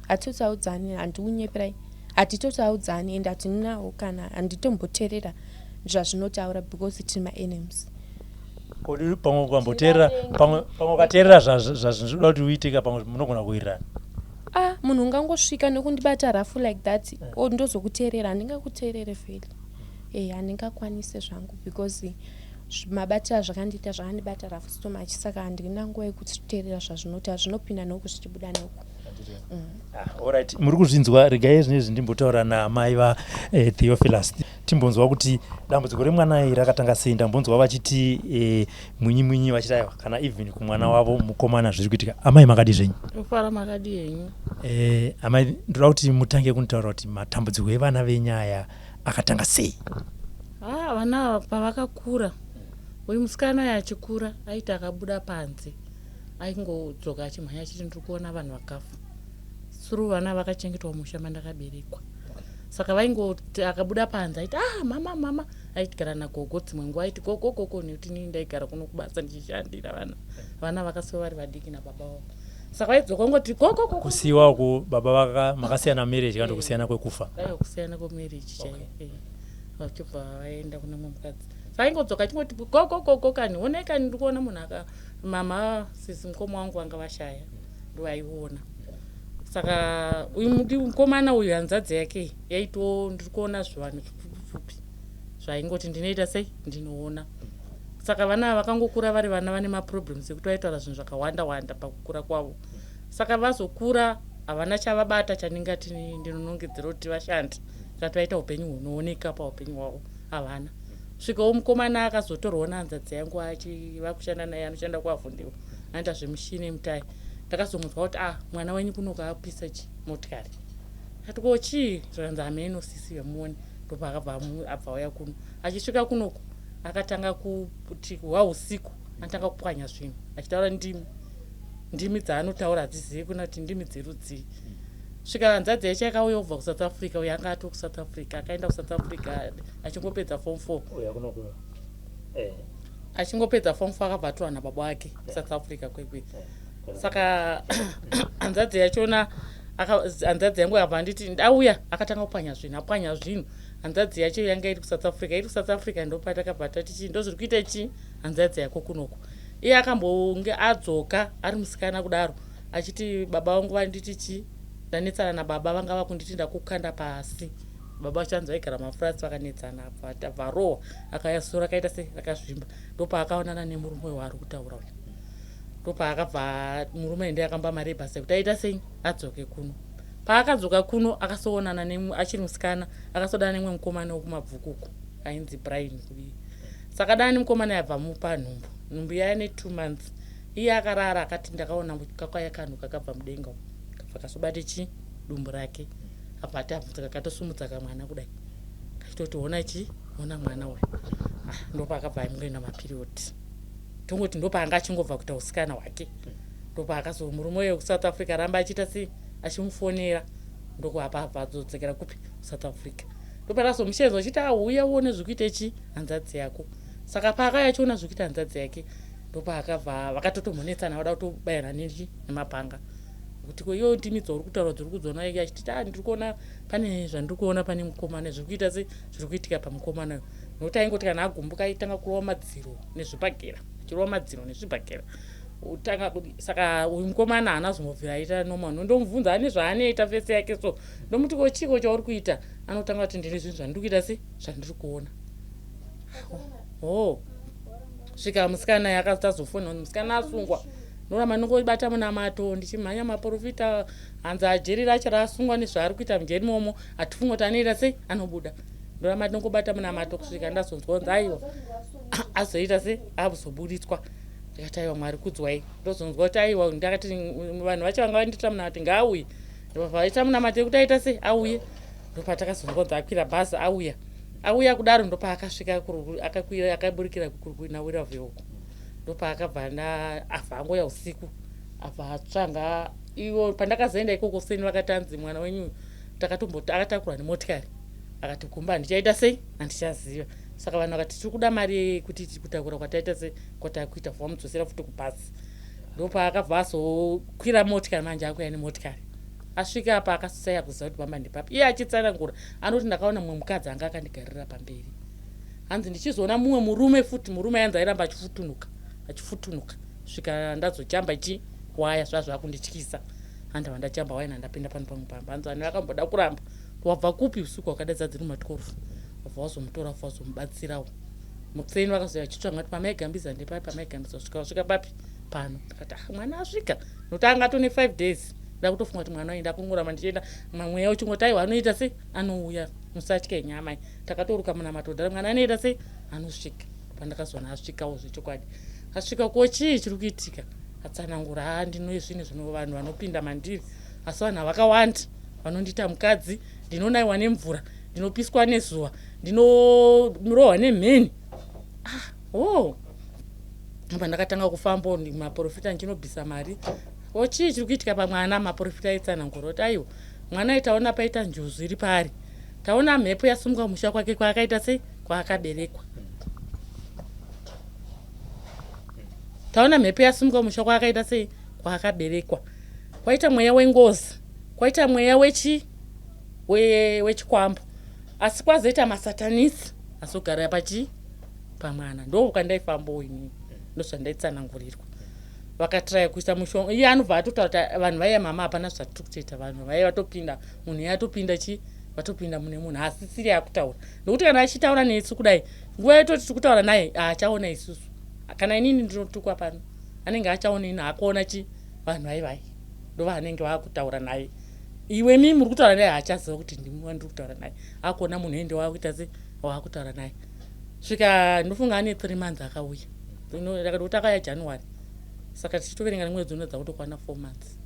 Hatitotaudzani, handikunyeperai. Hatitotaudzani and hatinawo kana handitomboteerera zvazvinotaura because tiri maenemies. Kodi pamwe ukamboteerera pamwe pamwe ukateerera zvazvinoda kuti uitika pamwe munogona kuwirirana. Ah, munhu ungangosvika nekundibata rafu like that o ndozokuteerera handingakuteerere vheli. Eh, handingakwanise zvangu because mabatiro azvakandiita zvakandibata rafu so much saka handina nguva yekuteerera zvazvinotaura zvinopinda noku zvichibuda noku. Ah, alright muri kuzvinzwa regai zvinezvi ndimbotaura naamai vaTheophilus timbonzwa kuti dambudziko remwana iri rakatanga sei ndambonzwa vachiti mwinyi mwinyi vachiti aiwa kana even kumwana wavo mukomana zviri kuitika amai makadi zvenyu Tofara makadi henyu. Amai ndoda kuti mutange kunitaura kuti matambudziko evana venyu aya akatanga sei. Ah, vana ava pavakakura uyu musikana uyu achikura aiti akabuda panze aingodzoka achimhanya achiti ndiri kuona vanhu vakafa suru vana vakachengetwa musha mandakaberekwa saka vaingoti akabuda panze aiti ah mama mama aitigara nagogo dzimwe nguva aiti gogo gogo nekuti inini ndaigara kuno kubasa ndichishandira vana vana vakasiwa vari vadiki nababa vavo saka vaidzoka ungoti gogo gogo Kusiyiwa uku baba vaka makasiyana marriage kana kusiyana kwekufa. Aiwa kusiyana kwemarriage chaiyo vachibva vaenda kune mumwe mukadzi saka aingodzoka achingoti gogo gogo kani honai kani ndiri kuona munhu aka mama sisi mukoma wangu vanga vashaya ndovaiona saka uyu mukomana uyu hanzadzi yake yaitiwo ndiri kuona zvivanhu zvipfupi zvaingoti ndinoita sei ndinoona saka vana ava vakangokura vari vana vane maproblems ekuti vaitaura zvinhu zvakawanda wanda pakukura kwavo saka vazokura havana chavabata chandingati ndinonongedzera kuti vashande kati vaita upenyu hunooneka paupenyu hwavo havana svikawo mukomana akazotorwawo nehanzadzi yangu achiva kushanda naye anoshanda kuAvondale anoita zvemushini emutai ndakazomunzwa kuti ah mwana wenyu kunoka apisa chi motikari ati ko chii zvakanzi hameno sisi vemuone ndopaakabva abva auya kuno achisvika kunoku akatanga kuti hwa usiku anotanga kupwanya zvinhu achitaura ndimi ndimi dzaanotaura hadzizivi kuna kuti ndimi dzerudzii svika hanzadzi yacho yakauya kubva kuSouth Africa uyo anga ato kuSouth Africa akaenda kuSouth Africa achingopedza form 4 achingopedza form 4 akabva atorwa nababa wake kuSouth Africa kwekwe saka hanzadzi yachona hanzadzi yangu akabva anditi ndauya akatanga kupwanya zvinhu apwanya zvinhu hanzadzi yacho yanga iri kuSouth Africa iri kuSouth Africa ndopatakabva tati chii ndozviri kuita chii hanzadzi yako kunoku iye akambonge adzoka ari musikana kudaro achiti baba vangu vanditi chii ndanetsana nababa vanga vakunditi ndakukanda pasi baba vachanzi vaigara mafurasi vakanetsana abva arohwa akauya soro akaita sei rakazvimba ndopaakaonana nemurume waari kutaura uyu ndopaakabva murume ende akamba mari yebhasi yekuti aita sei adzoke kuno paakadzoka kuno akasoonana achiri musikana akasodana nemumwe mukomana wekuMabvuku ainzi Brian kudii saka dani mukomana yabva mupa nhumbu nhumbu yaya ne2 months iye akarara akati ndakaona kakaya kanhu kakabva mudenga umu kabva kasobate chi dumbu rake abva ati abvunza kakatosumudza kamwana kudai kachitoti ona chi ona mwana uyu ah, ndopaakabva aingoenda maperiod tongoti ndopaanga achingobva kuita usikana hwake ndopaakazo murume uyo kuSouth Africa ramba achiita sei achimufonera ndokuapa abva adzodzokera kupi kuSouth Africa ndopatazomushenza uchiti auya uone zvikuita chi hanzadzi yako saka paakauya achiona zvikuita hanzadzi yake ndopaakabva vakatotombonetsana vada kutobayana nechi nemapanga kuti ko iwo ndimi dzauri kutaura dziri kudzona iye achiti a ndiri kuona pane zvandiri kuona pane mukomana zviri kuita se zviri kuitika pamukomana uyu nokuti aingoti kana agumbuka aitanga kurova madziro nezvibhagera achirova madziro nezvibhagera utanga saka uyu mukomana haana zombobvira aita normal nondomubvunza ane zvaanoita face yake so ndomuti ko chiko chauri kuita anotanga kuti ndine zvinhu zvandiri kuita se zvandiri kuona oh svika musikana yakatazofona musikana asungwa noramba ndingobata munamato ndichimhanya maprofita hanzi ajeri racho raasungwa nezvaari kuita mujeri momo hatifunga kuti anoita sei anobuda ndoramba ndingobata munamato kusvika ndazonzwa kunzi aiwa azoita sei azoburitswa ndikati aiwa Mwari kudzwai ndozonzwa kuti aiwa ndakati vanhu vacho vanga vandiitira munamato ngaauye vaita munamato yekuti aita sei auye ndopatakazonzwa kunzi akwira bhazi auya auya kudaro ndopaakasvika akakwira akaburikira kuNawira uko ndopaakabva abva angoya usiku abva atsvanga ivo pandakazoenda ikoko seni vakati anzi mwana wenyu takatomboti akatakura nemotikari akati kumba handichaita sei handichaziva saka vanhu vakati tiri kuda mari yekuti kutakura kwataita sei kwatakuita vamudzosera futi kubhasi. Ndopaakabva azokwira motikari manje, akuya nemotikari. Asvika apa akasaya kuziva kuti pamba ndepapi. Iye achitsanangura anoti, ndakaona mumwe mukadzi anga akandigarira pamberi. Hanzi ndichizoona mumwe murume futi, murume ainzi airamba achifutunuka achifutunuka, svika ndazojamba chi waya, zvazvakundityisa. Handava ndajamba waya, nandapinda pano pamwe pamba. Hanzi vanhu vakamboda kuramba, wabva kupi usiku wakadaidza dziri ma12? Wabva wazomutora, wabva wazomubatsirawo mutseni. Vakazouya vachitsvanga kuti pamaigambiza ndepapi, pamaigambiza, svika wasvika papi pano. Ndakati, ah, mwana asvika, nokuti anga atone 5 days. Ndakutofunga kuti mwana waenda kungoramba ndichienda, mamweya uchingoti aiwa, anoita sei, anouya, musatye nyamai. Takatoruka munamato dhara, mwana anoita sei, anosvika. Pandakazoona asvikawo zvechokwadi, asvika, ko chii chiri kuitika? Atsanangura, ha, ndino zvinhu zvino vanhu vanopinda mandiri, asi vanhu havakawanda vanondiita mukadzi. Ndinonaiwa nemvura, ndinopiswa nezuva, ndinorohwa nemheni. Ah, oh, pandakatanga kufamba maprofita ndichinobvisa mari, o chii chiri kuitika pamwana? Maprofita aitsanangura kuti aiwa, mwana aitaona paita njuzu iri paari, taona mhepo yasumuka musha kwake kwaakaita sei, kwaakaberekwa. Taona mhepo yasumuka musha kwaakaita sei, kwaakaberekwa, kwaita mweya wengozi, kwaita mweya wechi wechikwambo, asi kwazoita masatanisi azogara pachi pamwana. Ndo kwandaifambawo inini, ndozvandaitsanangurirwa. Vakatraya kuisa mushonga, iye anobva atotaura kuti vanhu vaiya, mama, hapana zvatiri kutoita, vanhu vaiya vatopinda, munhu iye atopinda chi vatopinda mune munhu asisiri akutaura. Nokuti kana achitaura nesu kudai, nguva yetoti tiri kutaura naye, haachaona isusu. Kana inini ndinotukwa pano, anenge achaona ini, hakuona chi vanhu vaivai ndovanenge vakutaura naye. Iwe mii muri kutaura naye, haachaziva kuti ndimi wandiri kutaura naye. Akuona munhu ende wakuita se waakutaura naye. Svika ndofunga ane 3 months akauya, kuti akauya January, saka tichitoverenga nemwedzi uno dzakutokwana 4 months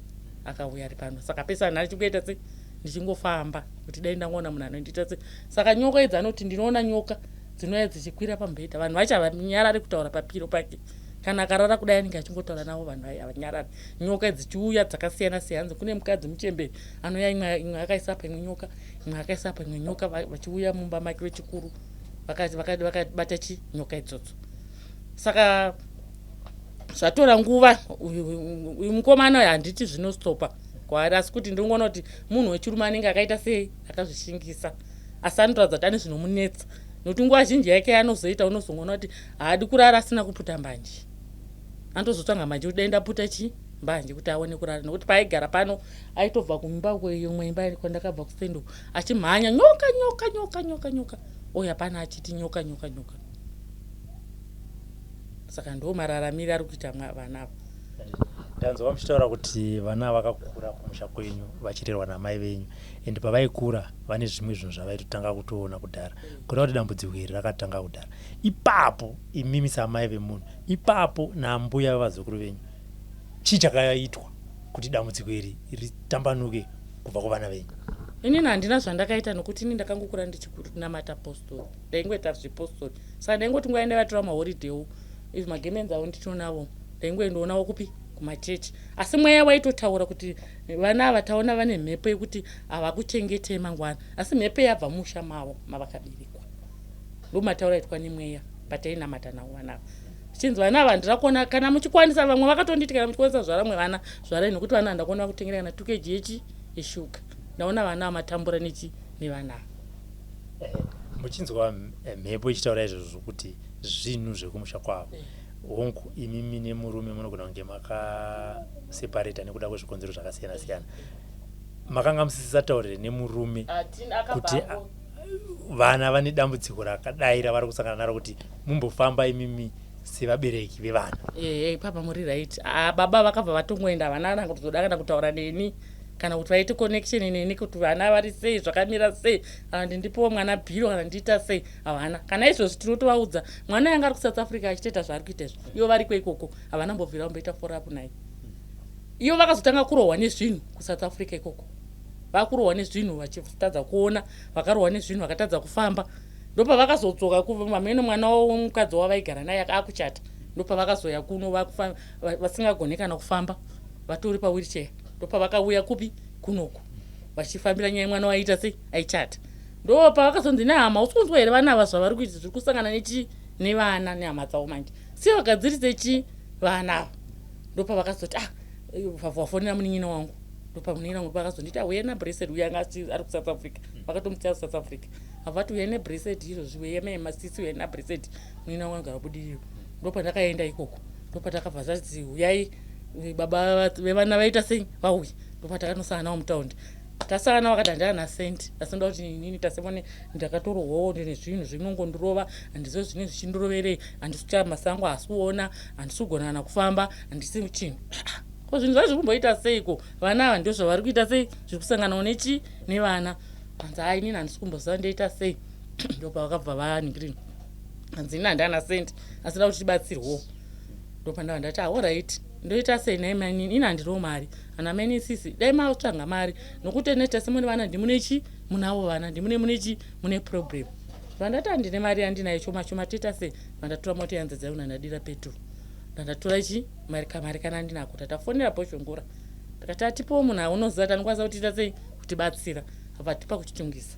akauya ari pano. Saka pese anhu achingoita se ndichingofamba kuti dai ndangoona munhu anondiita se. Saka nyoka idzi, anoti ndinoona nyoka dzinouya dzichikwira pamubhedha. Vanhu vacho havanyarari kutaura papiro pake. Kana akarara kudai, anenge achingotaura navo vanhu vai, havanyarari. Nyoka dzichiuya dzakasiyana siyana. Hanzi kune mukadzi muchemberi anouya, imwe imwe akaisa pa imwe nyoka, imwe akaisa pa imwe nyoka, vachiuya mumba make vechikuru vakabata chi nyoka idzodzo. Saka zvatora nguva. Uyu mukomana uyu, handiti zvinostopa kwaari, asi kuti ndingoona kuti munhu wechirume anenge akaita sei, akazvishingisa, asi anotoratidza kuti ane zvinomunetsa, nokuti nguva zhinji yake yaanozoita, unozongoona kuti haadi kurara asina kuputa mbanje. Anotozotsvanga mbanje kuti dai ndaputa chi mbanje kuti aone kurara. Nokuti paaigara pano, aitobva kumba imwe imba kwandakabva kusendo achimhanya, nyoka, nyoka, nyoka, nyoka, nyoka, oya pano achiti nyoka, nyoka, nyoka. Saka ndo mararamire ari kuita vana ava. Ndanzwa muchitaura kuti vana vakakura kumusha kwenyu vachirerwa namai venyu, and pavaikura vane zvimwe zvinhu zvavaitotanga kutoona kudhara, kureva kuti dambudziko iri rakatanga kudhara. Ipapo imimi samai vemunhu ipapo nambuya vevazukuru venyu, chii chakaitwa kuti dambudziko iri ritambanuke kubva kuvana venyu? Inini handina zvandakaita, nokuti ini ndakangokura ndichikunamata postori, ndaingoita zvepostori. Saka ndaingoti nguva yandaivatora maholiday, izvi magemenzi avo ndichionavo, ndaingoendoonawo kupi, kumachechi. Asi mweya waitotaura kuti vana ava taona vane mhepo yekuti havakuchengetei mangwana, asi mhepo yabva musha mavo mavakaberekwa. Ndo mataura aitwa nemweya patainamata navo vana ava, zvichinzi vana ava handina kuona kana muchikwanisa. Vamwe vakatonditi, kana muchikwanisa zvara mwe vana, zvarai, nokuti vana handina kuona vakutengera kana 2 kg yechi yeshuga. Ndaona vana vamatambura nechi nevana ava. Muchinzwa mhepo ichitaura izvozvo zvokuti zvinhu zvekumusha kwavo, hongu, imimi nemurume munogona kunge makaseparata nekuda kwezvikonzero zvakasiyana siyana, makanga musisataurire nemurume kuti vana vane dambudziko rakadai ravari kusangana naro, kuti mumbofamba imimi sevabereki vevana? Ehe, papa, muri right. Ah, baba vakabva vatongoenda, havana kana kutozoda kana kutaura neni, kana kuti vaite connection neni kuti vana vari sei, zvakamira sei, kana kuti ndipiwo mwana bhiro, kana ndiita sei. Havana kana izvozvi. Tinotovaudza mwana yanga ari kuSouth Africa achitoita zvaari kuita izvo, ivo variko ikoko, havana mbobvira vamboita follow up naye. Ivo vakazotanga kurohwa nezvinhu kuSouth Africa ikoko, vakurohwa nezvinhu vachitadza kuona, vakarohwa nezvinhu vakatadza kufamba. Ndopavakazodzoka kumamene mwana womukadzi wavaigara naye akuchata. Ndopavakazoya kuno vasingagone kana kufamba, vatori pawheelchair. Ndopavakauya kupi, kunoku, vachifambira nyaya yemwana waiita sei, aichata. Ndo pavakazonzi nehama, usi kunzwa here vana ava zvavari kuita, zviri kusangana nechi nevana nehama dzavo manje, siye vagadzirise chi vana ava. Ndopavakazoti, ah, vafonera munin'ina wangu. Ndopamunin'ina wangu pakazonditi, auye naBresed uyo anga ari kuSouth Africa. Vakatomusiya kuSouth Africa. Avati, uye neBresed izvozvi, uye memasisi, uye naBresed. Munin'ina wangu agara Budiriro. Ndopandakaenda ikoko, ndopatakabva tati, uyai baba vevana vaita sei, vauya. Ndopatakanosangana navo mutaundi. Tasangana, vakati, handina cent, asi ndoda kuti inini tasemone ndakatorohwawo, ndine zvinhu zvinongondirova, handizivi zvinenge zvichindiroverei, handisi kucha masango, haasi kuona, handisi kugona kana kufamba, handisi chinhu. Ko zvinhu zvacho zviri kumboita seiko? Vana ava ndo zvavari kuita sei, zviri kusanganawo nechi nevana. Hanzi, hai, inini handisi kumboziva ndoita sei. Ndopavakabva vanhingirini, hanzi, ini handana cent, asi nda kuti tibatsirwewo. Ndopandava ndati, alright, ndoita sei nai mainini? Ini handiriwo mari ana maini sisi, dai matsvaga mari, nokuti neta semune vana, ndimune chi munavo vana, ndimune mune chi mune problem. Vandati, handine mari yandinayo, shoma shoma, toita sei? Vandatora mota yanze dzaiona, ndadira petrol, ndandatora chi mari, kamari kana ndinako. Tatafonera Bhozhongora, takati atipowo munhu aunoziva kuti anokwanisa kutiita sei, kutibatsira. Abva tipa kuChitungwiza.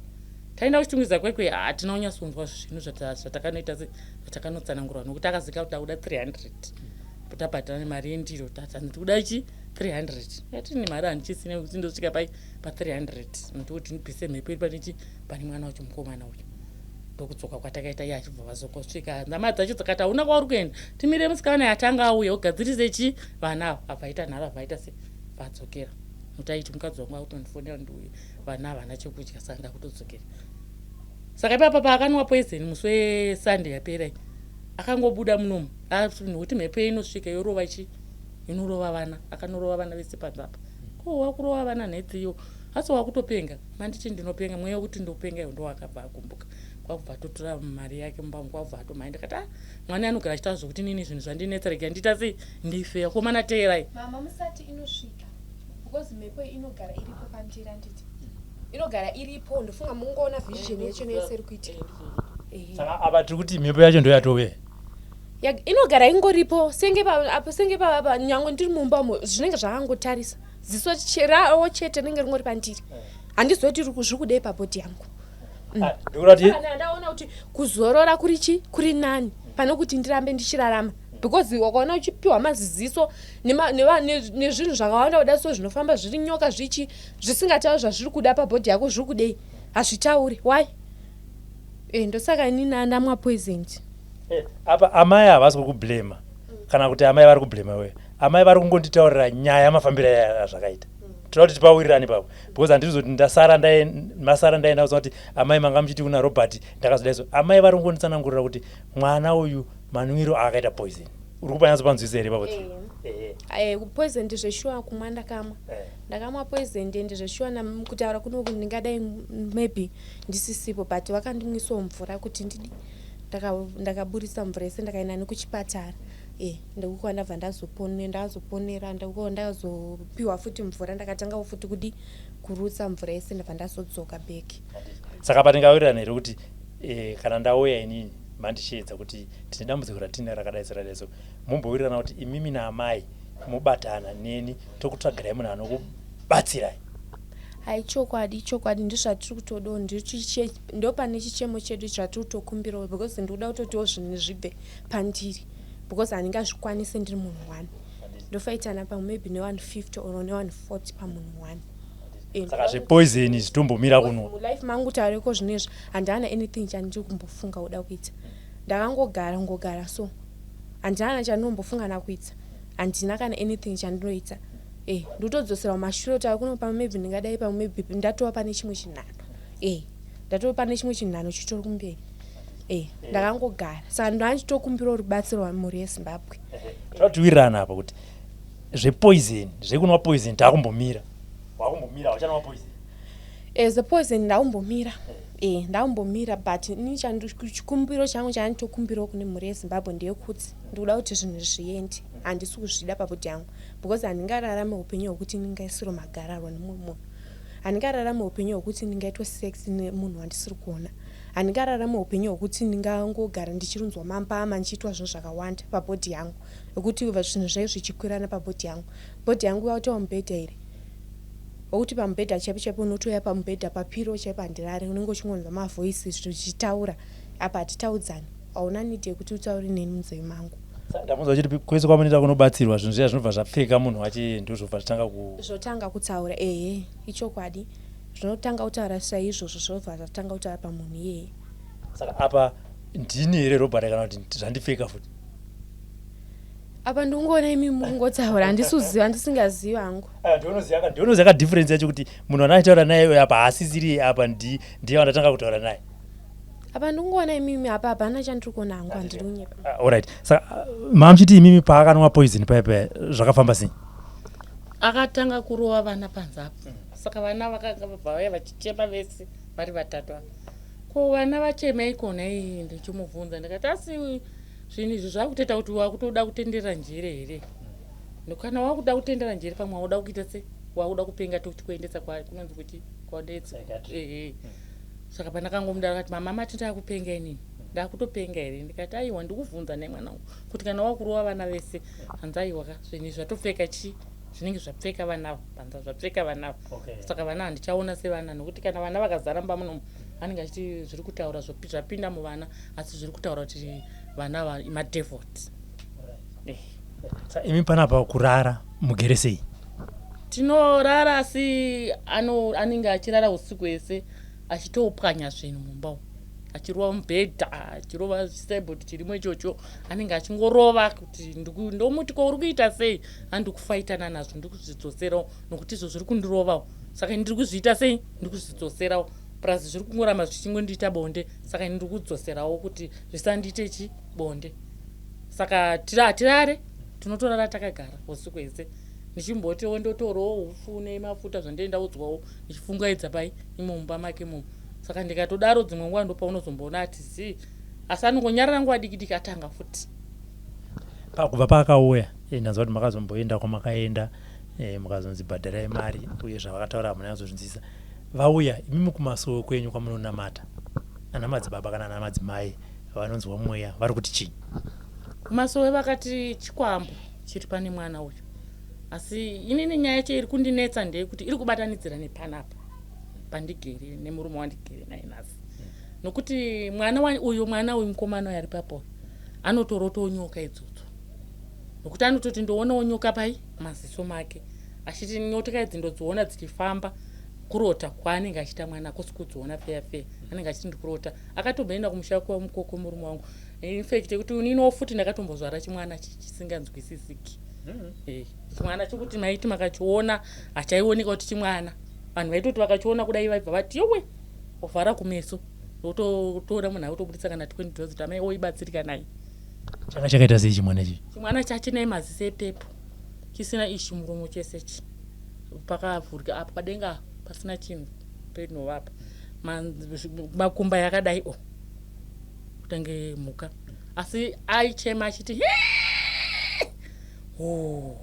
Taenda kuChitungwiza kwekwe, hatina kunyatsonzwa zvinhu zvatakanoita sei, zvatakanotsanangurwa, nokuti akazika kuti akuda 300, tabhadhara nemari yendiro. Tatanzi tikuda chi 300. Yatini mari handichisina kuti ndosvika pai pa300, nokuti ndibvise mhepo iri panechi pane mwana wacho mukomana uyu. Ndokudzoka kwatakaita, iye achibva vazokosvika hama dzacho dzakati, hauna kwauri kuenda, timire musikana yatanga auya ugadzirise chi vana ava. Abva aita nharo, abva aita se vadzokera, nokuti aiti mukadzi wangu akutondifonera ndiuye, vana havana chekudya, saka ndakutodzokera. Saka ipapa paakanwa poison musi weSunday yapera, akangobuda munomu, nokuti mhepo inosvika yorova chi inorova vana. Akanorova vana vese panze apa. Ko wakurova vana nhetsiyo, asi wakutopenga. Manditi ndinopenga, mweya wekuti ndopenga iwo ndowakabva akumbuka, kwakubva atotora mari yake mumba umu, kwakubva atomhanya. Ndikati, ah, mwana anogara achitaura zvokuti nini zvinhu zvandinetsa, rega ndiita sei, ndife. Akomana, teerai. Mama, musati inosvika, because mhepo inogara iripo pandiri, anditi inogara iripo. Ndofunga mungoona vision yacho neyese iri kuitika. Saka apa tiri kuti mhepo yacho ndo yatove Inogara ingoripo, senge apo, senge pavapa, nyange ndiri mumba umo, zvinenge zvakangotarisa ziso rawo chete rinenge ringori pandiri. Handizivi kuti zviri kudei pabody yangu. Ah, ndaona kuti kuzorora kuri chi kuri nani pane kuti ndirambe ndichirarama, because wakaona uchipiwa maziziso nezvinhu zvakawanda kuda so, zvinofamba zviri nyoka, zvichi zvisingatauri zvazviri kuda pabody yako, zviri kudei hazvitauri. Why? Ndosaka inini ndamwa poison. Apa amai havasi kukublema, kana kuti amai vari kublema iwewe. Amai vari kungonditaurira nyaya yamafambiro azvakaita. Toda kuti tipawirirane ipapo, because handizoti ndasara masara ndaenda kuziva kuti amai manga muchiti kuna Robert ndakazodai. So amai vari kungonditsanangurira kuti mwana uyu manwiro aakaita poison. Uri kupanyatso panzwisa here ipapo? Poison ndezveshuwa, kumwa ndakamwa. Ndakamwa poison, ende zveshuwa kutaura kunoku ndingadai maybe ndisisipo, but vakandimwisawo mvura kuti ndidi ndakaburisa mvura yese, ndakaenda nekuchipatara. Ndikuka ndabva ndazoponera, ndikuka ndazopiwa futi mvura, ndakatangawo futi kudi kurutsa mvura yese, ndabva ndazodzoka back. Saka patingawirirana here kuti kana ndauya inini mandisheedza kuti tine dambudziko ratine rakadai serakadai, so mumbowirirana kuti imimi naamai mubatana neni, tokutsvagirai munhu anokubatsirai? Hai, chokwadi, chokwadi, ndizvatiri kutodawo. Ndo pane chichemo chedu zvatiri kutokumbirawo, because ndikuda kutotiwo zvinhu zvibve pandiri, because handingazvikwanisi ndiri munhu one. Ndofaitana pamwe maybe ne150 or ne140 pamunhu one. Saka zvepoison zvitombomira kuno. Mulife mangu tareko zvinezvi handina anything chandiri kumbofunga kuda kuita. Ndakangogara ngogara, so handina chandinombofunga nakuita, handina kana anything chandinoita. Ndotodzosera kumashure kuti akuno pamwe maybe ndingadai, pamwe maybe ndatova pane chimwe chinhano, ndatova pane chimwe chinhano chitori kumberi. Ndakangogara, saka ndanchitokumbirawo rubatsiro rwamhuri yeZimbabwe. Toda tiwirirana apa kuti zvepoison, zvekunwa poison, taakumbomira, wakumbomira, hauchanwa poison. Zepoison ndaumbomira, ndaumbomira, but ini chikumbiro changu chanditokumbirawo kune mhuri yeZimbabwe ndeyekuti ndikuda kuti zvinhu zviende. Handisi kuzvida pabody yangu, because handingararame upenyu hwekuti ndingaisirwe magararwa nemumwe munhu, handingararame upenyu hwekuti ndingaitwe sex nemunhu wandisiri kuona, handingararame upenyu hwekuti ndingangogara ndichirunzwa mambama, ndichiitwa zvinhu zvakawanda pabody yangu, ekuti zvinhu zvai zvichikwirana pabody yangu. Body yangu yautova mubhedha here, wekuti pamubhedha chaipo chaipo unotouya pamubhedha, papillow chaipo handirare, unenge uchingonzwa mavoices zvichitaura. Apa hatitaudzani, hauna need yekuti utaure neni munzeve mangu. Ndamunzwa chiti kwese kwamunoita kunobatsirwa zvinhu zviya zvinobva zvapfeka munhu wachi ndozvobva zvitanga ku Zvotanga kutaura, ehe, ichokwadi. Zvinotanga kutaura saizvozvo zvobva zvatanga kutaura pamunhu iyeye. Saka apa ndini here Robert kana kuti zvandipfeka futi? Apa ndikungoona imi mukungotaura, handisi kuziva, ndisingazivi hangu. Ah, ndionoziva ndionoziva ka difference yacho kuti munhu andaitaura naye uyu apa haasisiri apa ndi ndiye wandatanga kutaura naye. Apa ndikungoona imimi apa hapana chandiri kuona hangu, handidi kunyepa. Ah, alright. Saka ah, mamuchiti imimi paakanwa poison paya paya zvakafamba sei? Akatanga kurova vana panze apo. Saka vana vakanga vabva vauya vachichema vese vari vatatu ava. Ko vana vachemeiko nhai ndichimubvunza ndikati asi zvinhu izvi zvakutoita kuti wakutoda kutendera njere here? Kana wakuda kutendera njere pamwe wakuda kuita se wakuda kupenga tochikuendesa kunonzi kuti kwadetsa. Ehe. Saka pandakangomudaro akati mama mati ndakupenga inini ndakutopenga here ndikati aiwa ndikubvunza nhai mwanangu kuti kana wakurova vana vese hanzi aiwa ka zvinhu izvi zvatopfeka chii zvinenge zvapfeka vana ava panza zvapfeka vana ava Okay. Saka vana handichaona sevana nokuti kana vana vakazara mumba munomu anenge achiti zviri kutaura zvapinda muvana asi zviri kutaura kuti vana ava madevot. Eh. Sa imi panapa kurara mugere sei? Tinorara asi ano anenge achirara usiku hwese achitopwanya zvinhu mumba umu achirova mubhedha achirova chisebhodi chirimo ichocho anenge achingorova kuti ndomuti ko uri kuita sei handikufaitana nazvo ndikuzvidzoserawo nokuti izvo zviri kundirovawo saka ini ndiri kuzviita sei ndiri kuzvidzoserawo plus zviri kungoramba zvichingondiita bonde saka ini ndiri kudzoserawo kuti zvisandiite chi bonde saka hatirare tinotorara takagara usiku hwese ndichimbotiwo ndotorawo upfu nemafuta zvandee ndaudzwawo ndichifungaidza pai imo mumba make imomo saka ndikatodaro dzimwe nguva ndopaunozomboona ati zii asi anongonyarara nguva diki diki atanga futi. Kubva paakauya eh, ndanzwa kuti makazomboenda kwamakaenda eh, mukazonzi bhadharai mari uye zvavakataura hamuna kuzozvinzwisisa. Vauya imimi kumasowe kwenyu kwamunonamata ana madzibaba kana ana madzimai vanonzwa mweya vari kuti chii? Kumasowe vakati chikwambo chiri pane mwana uyu asi inini nyaya yacho iri kundinetsa ndeyekuti iri kubatanidzira nepanapa pandigere nemurume wandigere naye nhasi nokuti mwana uyu mwana uyu mukomana uyu ari papo anotorotawo nyoka idzodzo nokuti anototi ndoonawo nyoka pai maziso make achiti nyoka idzi ndodziona dzichifamba kurota kwaanenge achiita mwana akosi kudziona feya feya anenge achiti ndikurota akatomboenda kumusha kwamukoko murume wangu infact yekuti uniniwo futi ndakatombozvara chimwana chisinganzwisisiki eh, chimwana chokuti maiti makachiona hachaioneka kuti chimwana vanhu vaitoti vakachiona kudai vaibva vati yowe ovhara kumeso wotoona munhu akutobudisa kana 20 dollars kuti amai oibatsirika naye. Changa chakaita sei chimwana ichi? Chimwana chachine maziso epepo chisina ichi muromo chese chi pakavhurika apa padenga pasina chinhu penova apa makumba yakadai o kutange mhuka asi aichema achiti ho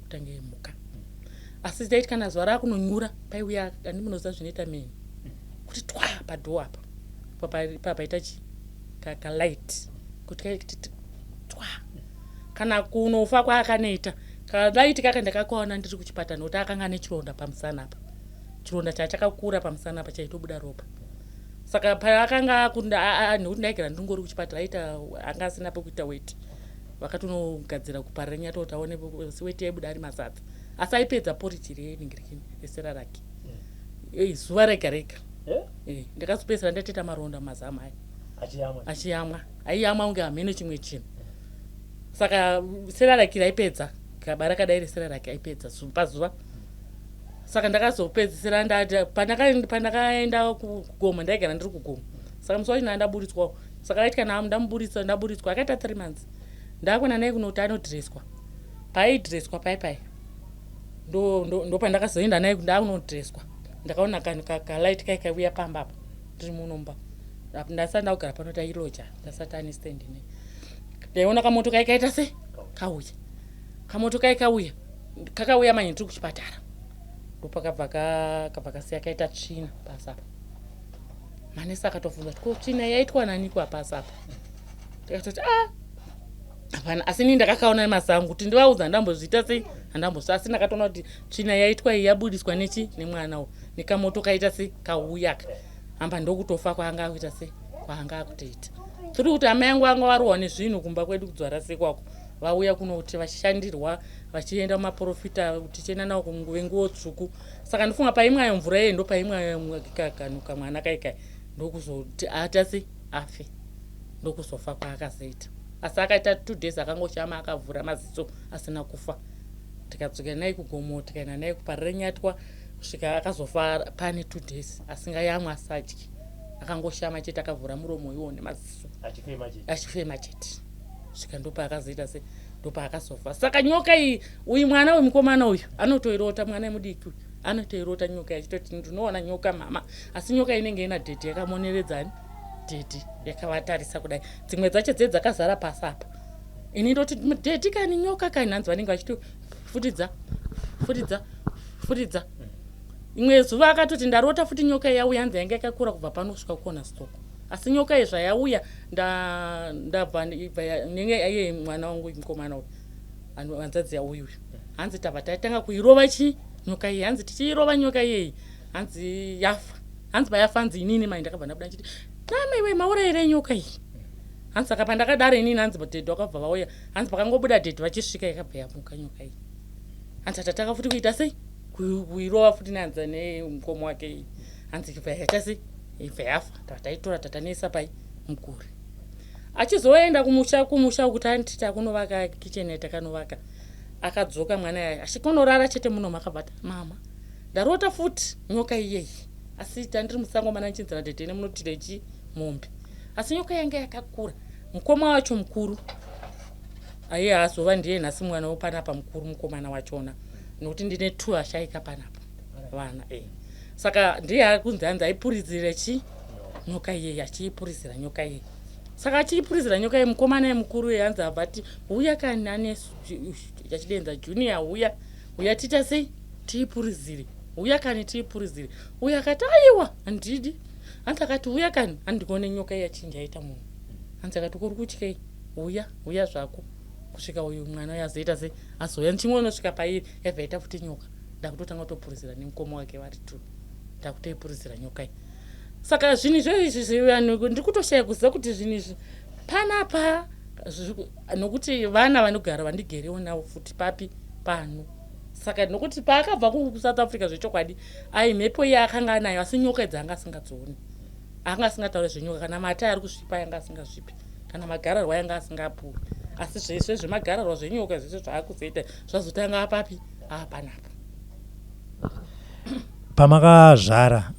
kutange mhuka asi taiti kana zuva rakunonyura paiuya andi munoziva zvinoita meni kuti twa padhoo apa papaita chi kalight kuti twa kana kunofa kwaakanoita kalight kaka ndakakaona ndiri kuchipatara nokuti akanga ane chironda pamusana apa chironda chachakakura pamusana apa chaitobuda ropa saka paakanga nekuti ndaigara ndingori kuchipatara aita anga asina pekuita weti vakatonogadzira kuparira nyata kuti aone weti yaibuda ari masadza asi aipedza poriji reningirikini resera rake eh, zuva rega rega eh? Eh, ndakazopedzisira ndatoita maronda mumazamu aya achiyamwa aiyamwa kunge hameno chimwe chinhu saka sera rake raipedza gaba rakadai resera rake aipedza pazuva saka ndakazopedzisira pandakaenda kugomo ndaigara ndiri kugomo saka musi wacho ndaburitswawo saka vaiti kana ndamuburitsa ndaburitswa akaita three months ndakuenda naye kunoti anodhireswa paaidhireswa pai pai ndopandakazoenda naye ndakunodhireswa ndakaona kanhu kalight kai kaiuya pamba apa ndiri munomba ndasati ndakugara pano tailoja ndasati ane stand ne ndaiona kamoto kai kaita se kauya kamoto kai kauya kakauya manje ndiri kuchipatara ndopakabva kabva kasiya kaita tsvina pasi apa manesi akatobvunza kuti ko tsvina yaitwa naniko apasi apa ndikatoti a ah, hapana asi inini ndakakaona nemasango kuti ndivaudza handambozviita sei handambozvi asi ndakatoona kuti tsvina yaitwa iyi yabudiswa nechi nemwana u nekamoto kaita sei kauyaka hamba ndokutofa kwaanga akuita sei kwaanga akutoita tiri kuti amai angu anga varohwa nezvinhu kumba kwedu kudzwara sei kwako. Vauya kuno kuti vachishandirwa, vachienda kumaprofita, tichienda navo kuvenguo tsvuku. Saka ndifunga paimwayo mvura iye, ndo paimwakanuka mwana kaikai, ndokuzoti atasi afe, ndokuzofa kwaakazoita. Asi akaita 2 days akangoshama, akavhura maziso asina kufa. Tikadzoka naye kugomo, tikaenda naye kuParirenyatwa, kusvika akazofa pane 2 days asingayamwa, asadyi, akangoshama chete, akavhura muromo iwo nemaziso. Achifema chete. Achifema chete, svika ndopaakazoita se ndopaakazofa. Saka nyoka iyi, uyu mwana wemukomana uyu anotoirota, mwana mudiki uyu anotoirota nyoka, achitoti, "Ndinoona nyoka, mama." Asi nyoka inenge ina dhedhi yakamoneredzani, dhedhi yakavatarisa kudai, dzimwe dzacho dze dzakazara pasi apa. Ini ndoti, "Dhedhi kani, nyoka kani." Hanzi vanenge vachiti, "Futidza, futidza, futidza." Imwe zuva akatoti, "Ndarota futi nyoka yauya." Hanzi yanga yakakura kubva pano kusvika kukona stoko. Asi nyoka iyi zvayauya, ndabva nenge iye mwana wangu mukomana uyu, hanzadzi yauyu uyu, hanzi tabva tatanga kuirova chi nyoka iyi. Hanzi tichiirova nyoka iyeyi, hanzi yafa. Hanzi payafa, hanzi inini mai ndakabva ndabuda nchiti, "Namaiwe, maurayirei nyoka iyi?" Hanzi saka pandakadaro inini, hanzi dhedhi vakabva vauya. Hanzi pakangobuda dhedhi vachisvika, yakabva yamuka nyoka iyi. Hanzi atatanga futi kuita sei, kuirova futi nehanza nemukomo wake iyi. Hanzi ibva yaita sei, ibva yafa. Taitora tatanoisa pai muguri. Achizoenda kumusha, kumusha kuti anditi takunovaka kicheni yatakanovaka, akadzoka mwana yaya achikonorara chete muno. Makabata, "Mama, ndarota futi nyoka iyeyi, asi tandiri musango mana nchinzira dhedhene munotire chi mombe, asi nyoka yanga yakakura." Mukoma wacho mukuru aiye azova ndiye nhasi mwana wepanapa mukuru, mukomana wachona, nokuti ndine two ashaika panapa vana e. Saka ndiye akunzi hanzi aipurizire chi nyoka iyeyi, achiipurizira nyoka iyeyi. Saka achiipurizira nyoka iyi, mukomana yemukuru iye hanzi abva ati, "Uya kani," ane achidenza, "Junior, uya, uya, tiita sei, tiipurizire, uya kani, tiipurizire." Uyo akati, "Aiwa, handidi." Hanzi akati, "Uya kani." Handikuone nyoka iya chinja yaita munhu. Hanzi akati, "Kuri kutyei? Uya, uya zvako." Kusvika uyu mwana uyo azoita sei, azouya nchingonosvika pairi, yabva yaita futi nyoka. Ndakutotanga kutopurizira nemukoma wake vari two, ndakutoipurizira nyoka iyi. Saka zvinhu izvo izvi, vanhu ndiri kutoshaya kuziva kuti zvinhu izvi panapa nokuti vana vanogara vandigerewo navo futi papi pano. Saka nokuti paakabva kuSouth Africa, zvechokwadi ai mhepo iye akanga anayo, asi nyoka idzi anga asingadzioni, anga asingatauri zvenyoka. Kana mata ari kusvipa yanga asingasvipi, kana magararwa yanga asingapuwi. Asi zvese zvemagararwa, zvenyoka, zvese zvaakuzoita zvazotanga apapi apanapa. Pamakazvara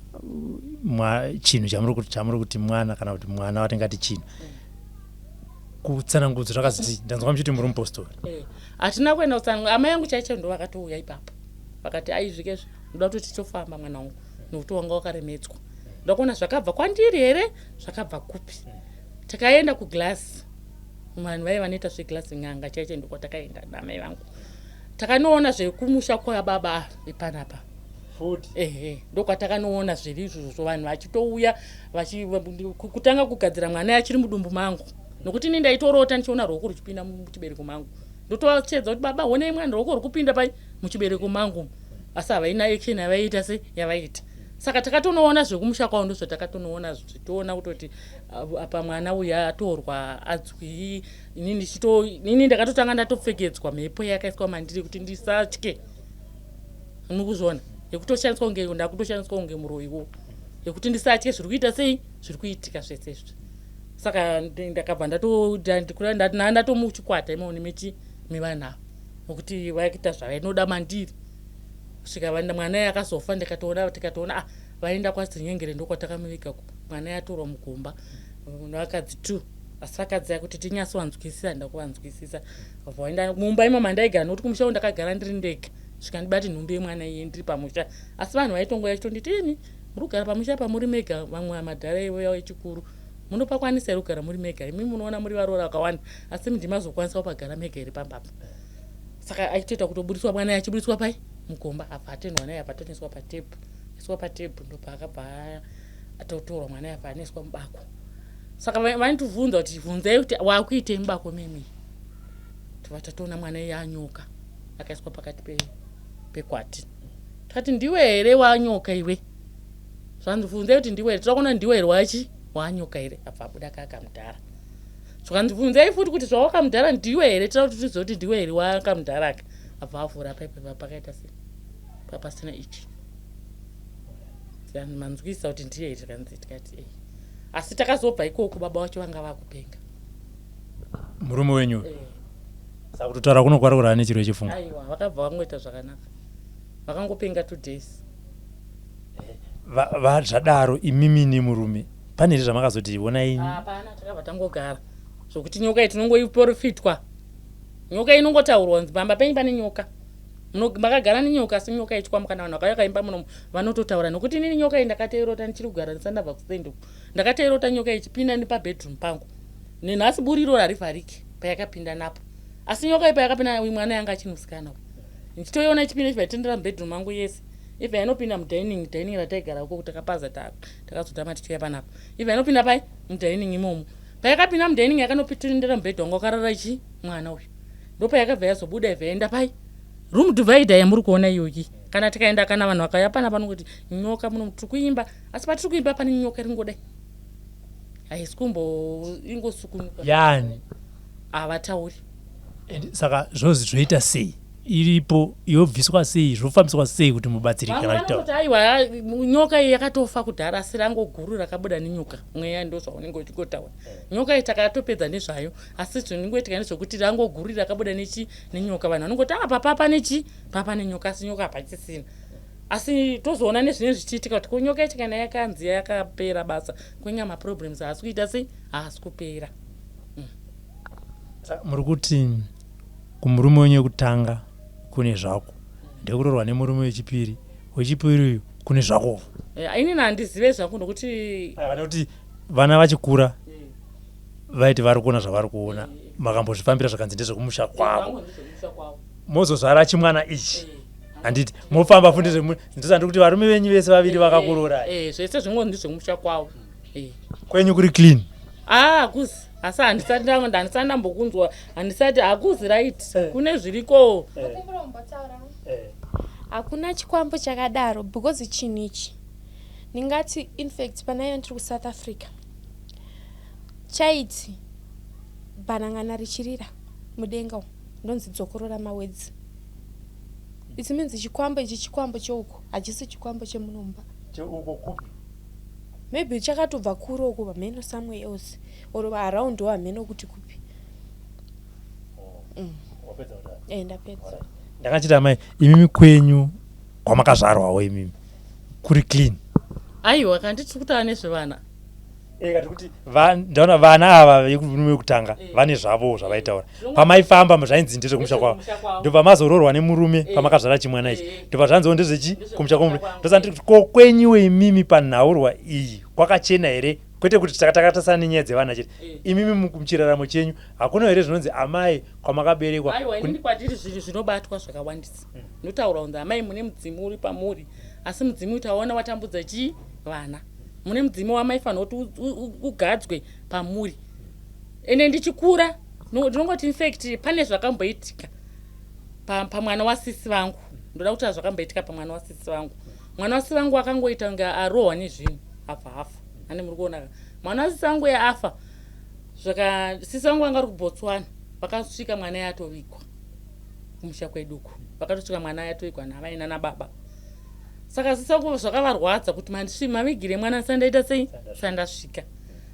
chinhu chamuri kuti mwana, kana kuti mwana watingati chinhu, kutsanangudzo zvakazoti, ndanzwa muchiti muri mupostori. Eh, hatina kuenda kutsanangura. Amai yangu chaicho ndo vakatouya ipapo, vakati, "Aizvikezvi ndoda kuti titofamba, mwana wangu, nokuti wanga wakaremedzwa. Ndoda kuona zvakabva kwandiri here, zvakabva kupi." Takaenda kuglass, vanhu vaiva vanoita zveglass, n'anga chaicho, ndokwatakaenda namai vangu. Takanoona zvekumusha kwababa ipanapa. Futi? Ehe, ndokwatakanoona zviri izvozvo, vanhu vachitouya kutanga kugadzira mwana achiri mudumbu mangu, nokuti ini ndaitorota ndichiona ruoko ruchipinda muchibereko mangu. Ndotovachedza kuti, "Baba, honai mwana, ruoko ruri pai muchibereko mangu." Asi havaina action yavaiita se yavaiita. Saka takatonoona zvekumusha kwavo, ndozvatakatonoona, zvichitoona kutoti apa mwana uyu atorwa adzwi. Inini ndakatotanga ndatopfekedzwa mhepo yakaiswa mandiri kuti ndisatye, mukuzviona, yekutoshandiswa kunge ndakutoshandiswa kunge muroyiwo, yekuti ndisatye zviri kuita sei, zviri kuitika zvese izvi. Saka ndakabva ndatomuchikwata imomo nemechi mevanhu ava, nokuti vaikuita zvavainoda mandiri kusvika mwana iye akazofa. Ndikatoona, tikatoona, ah, vaenda kwaZinyengere, ndokwatakamuviga mwana yatorwa mugomba nevakadzi two. Asi vakadzi kuti tinyatsovanzwisisa, ndakuvanzwisisa, vaenda mumba imo mandaigara, nokuti kumusha ndakagara ndiri ndega, svika ndibati nhumbi yemwana iye ndiri pamusha. Asi vanhu vaitongoya chitonditi, "Ini muri kugara pamusha pamuri mega, vamwe madhara ivoya echikuru, munopakwanisa here kugara muri mega? Imi munoona muri varoora vakawanda, asi ndimazokwanisa kupagara mega here pambapa?" Saka achitoita kutobudiswa mwana, achibudiswa pai mugomba, abva atendwa naye, abva atoniswa patebhu, iswa patebhu, ndopaakabva atotorwa mwana, abva anoiswa mubako. Saka vanotibvunza kuti, "Bvunzai kuti wakuitei mubako memi." Tobva tatoona mwana iye anyoka akaiswa pakati pekwati. Takati, "Ndiwe here wanyoka iwe?" Zvanzi, "Bvunzai kuti ndiwe here, toda kuona ndiwe here wachi wanyoka here." Abva abuda kakamudhara. Zvikanzi bvunzai futi kuti zvawakamudhara ndiwe here, tira kuti tizive kuti ndiwe here wakamudharaka. Abva avhura paipe pakaita se papasina ichi. Manzwisa kuti ndiye here tikanzi tikati ei. Asi takazobva ikoko baba vacho vanga vakupenga. Murume wenyu? Eh. Saka kutotaura kuno kwari kurara nechirwere chepfungwa? Aiwa, vakabva vangoita zvakanaka. Vakangopenga 2 days. Zvadaro imimi nemurume pane here zvamakazoti honai? Hapana, takabva tangogara. Zvokuti nyoka iyi tinongoiporofitwa. Nyoka inongotaurwa kunzi pamba penyu pane nyoka. Makagara nenyoka asi nyoka ichikwambo kana vanhu vakauya kaimba munomu vanototaura nokuti inini nyoka iyi ndakatoirota ndichiri kugara ndisati ndabva kusendi uku. Ndakatoirota nyoka ichipinda nepabedroom pangu. Nenhasi buri iroro harivhariki payakapinda napo. Asi nyoka iyi payakapinda uyu mwana yanga achiri musikana uyu. Ndichitoiona ichipinda ichibva yatendera mubedroom mangu yese. Ibva yanopinda mudining, dining rataigara uko takapaza takazotama tichiuya panapa. Ibva yanopinda pai mudining imomo. Payakapinda mudining yakanopitendera mubhedha wangu wakarara chi mwana uyu. Ndopayakabva yazobuda ibva yaenda pai room divider yamuri kuona iyoyi. Kana tikaenda kana vanhu vakauya panapa vanongoti nyoka muno tiri kuimba asi patiri kuimba pane nyoka iri kungodai. Haisi kumbo ingosukunuka. Yani havatauri. Saka zvozi zvoita sei? Iripo yobviswa sei zvofambiswa sei kuti mubatsirike? Vamwe vanoti aiwa nyoka iyi yakatofa kudhara asi rango guru rakabuda nenyoka mweya ndo zvaunenge uchingotaura. Nyoka iyi takatopedza nezvayo asi zvinongoitika ndezvekuti rango guru rakabuda nechi nenyoka. Vanhu vanongoti apa papa nechi papa nenyoka asi nyoka hapachisina. Asi tozoona nezvinenge zvichiitika kuti ko nyoka ichi kana yakanzi yakapera basa kwenga maproblems haasi kuita sei haasi kupera. Muri kuti kumurume wenyu wekutanga kune zvako, ndekuroorwa nemurume wechipiri, wechipiri uyu kune zvako. Inini handizive zvangu nokuti nekuti vana vachikura vaiti vari kuona zvavari kuona, makambozvifambira zvakanzi ndezvekumusha kwavo, mozozvara chimwana ichi handiti mofamba futi ndozvandiri kuti varume venyu vese vaviri vakakurorai. Zvese zvingonzi ndezvekumusha kwavo. Kwenyu kuri clean? Ah, hakuzi asi handisati ndambokunzwa, handisati hakuzi right, kune zviriko. Hakuna chikwambo chakadaro because chinhu ichi ndingati infact panaiva ndiri kuSouth Africa chaiti bhanangana richirira mudenga umu ndonzi dzokorora mawords. It means chikwambo ichi chikwambo cheuko, hachisi chikwambo chemunomba. Cheuko kupi? Maybe chakatobva kure uko pamheno somewhere else or around hameno kuti kupi. Ndapedza. Ndakachiti amai imimi kwenyu kwamakazvarwawo imimi kuri clean? Aiwa, kandi tiri kutaura nezvevana. Kati kuti ndaona vana ava vemurume wekutanga vane zvavo zvavaitaura pamaifamba zvainzi ndezvekumusha kwavo, ndobva mazoroorwa nemurume pamakazvara chimwana ichi, ndobva zvanziwo ndezvechi kumusha kwomurume. Ndosati ko kwenyuwe imimi panhaurwa iyi kwakachena here? Kwete kuti takatasana nenyaya dzevana chete, imimi muchiraramo chenyu hakuna here zvinonzi amai kwamakaberekwa? Aiwa, inini kwatiri zvinhu zvinobatwa zvakawandisa. Ndotaura kunzi amai mune mudzimu uri pamuri, asi mudzimu taona watambudza chii vana. Mune mudzimu wamaifanira kuti ugadzwe pamuri. Ende ndichikura ndinongoti infact pane zvakamboitika pamwana wasisi vangu. Ndoda kutaura zvakamboitika pamwana wasisi vangu. Mwana wasisi vangu akangoita kunge arohwa nezvinhu abva afa. Ane muri kuona mwana wasisi vangu afa zvaka sisi vangu vanga vari kuBotswana, vakasvika mwana yatovigwa kumusha kweduku, vakatosvika mwana yatovigwa navai nana baba. Saka sisi vangu zvakavarwadza kuti mavigire mwana sandaita sei sandasvika.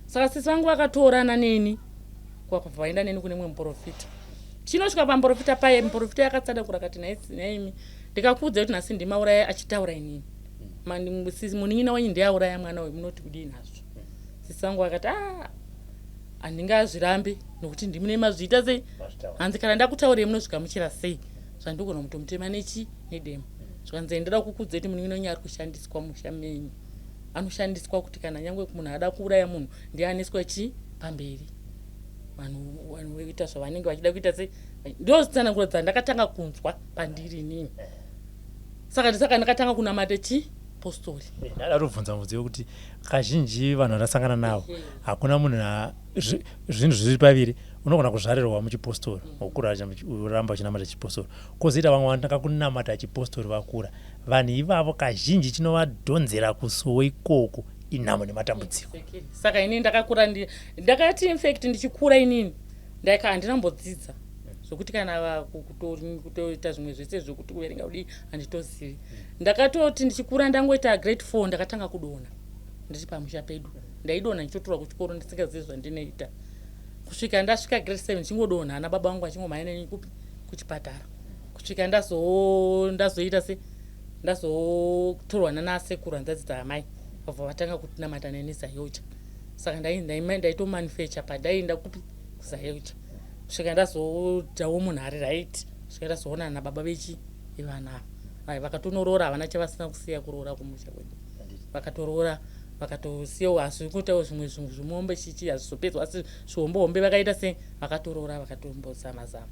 Saka sisi vangu vakatorana neni kwakabva vaenda neni kune mumwe muprofita. Chinosvika pamuprofita paye, muprofita yakatsanangura akati nhaimi ndikakuudzai kuti nhasi ndimauraya achitaura inini munin'ina wenyu ndiauraya mwana uyu, munoti kudii nazvo? Sisi vangu vakati a handingazvirambi nokuti ndimune mazviita sei. Hanzi kana ndakutaurei munozvigamuchira sei zvandigona kutomutema nechi nedemo? Zvikanzi ndoda kukuudzai kuti munin'ina wenyu ari kushandiswa musha menyu, anoshandiswa kuti kana nyange munhu ada kuuraya munhu ndiye aniswa chi pamberi, vanhu vanhu voita zvavanenge vachida kuita sei. Ndo tsananguro dzandakatanga kunzwa pandiri inini. Saka ndakatanga kunamata chi postori. Ndada kutobvunza mubvunzo wekuti kazhinji vanhu vandasangana navo hakuna munhu zvinhu zviri paviri. Unogona kuzvarirwa muchipostori wokura uramba uchinamata chipostori, kwozoita vamwe vanotanga kunamata chipostori vakura. Vanhu ivavo kazhinji chinovadhonzera kusowe ikoko. Inhamo nematambudziko. Saka inini ndakakura ndakati infact ndichikura inini ndaika handinambodzidza zvokuti kana kutoita zvimwe zvese zvokuti kuverenga kudii handitozivi. Ndakatoti ndichikura ndangoita grade 4 ndakatanga kudonha ndiri pamusha pedu. Ndaidonha ndichitotorwa kuchikoro ndisingazivi zvandinoita kusvika ndasvika grade 7 ndichingodonha, ana baba vangu vachingomhanya neni kupi kuchipatara kusvika ndazoita se ndazotorwa nanasekuru hanzvadzi dzaamai, vabva vatanga kutinamata neni ZAOGA. Saka ndaitomanufacture pandaienda kupi kuZAOGA kusvika ndazoitawo munhu ari right, kusvika ndazoonana nababa vechi vevana ava. Vai vakatonoroora, havana chavasina kusiya kuroora kumusha kwedu. Vakatoroora vakatosiyawo, asi kuitawo zvimwe zvinhu zvimombe chichi hazvizopedzwa, asi zvihombe hombe vakaita se vakatoroora vakatombozama zama.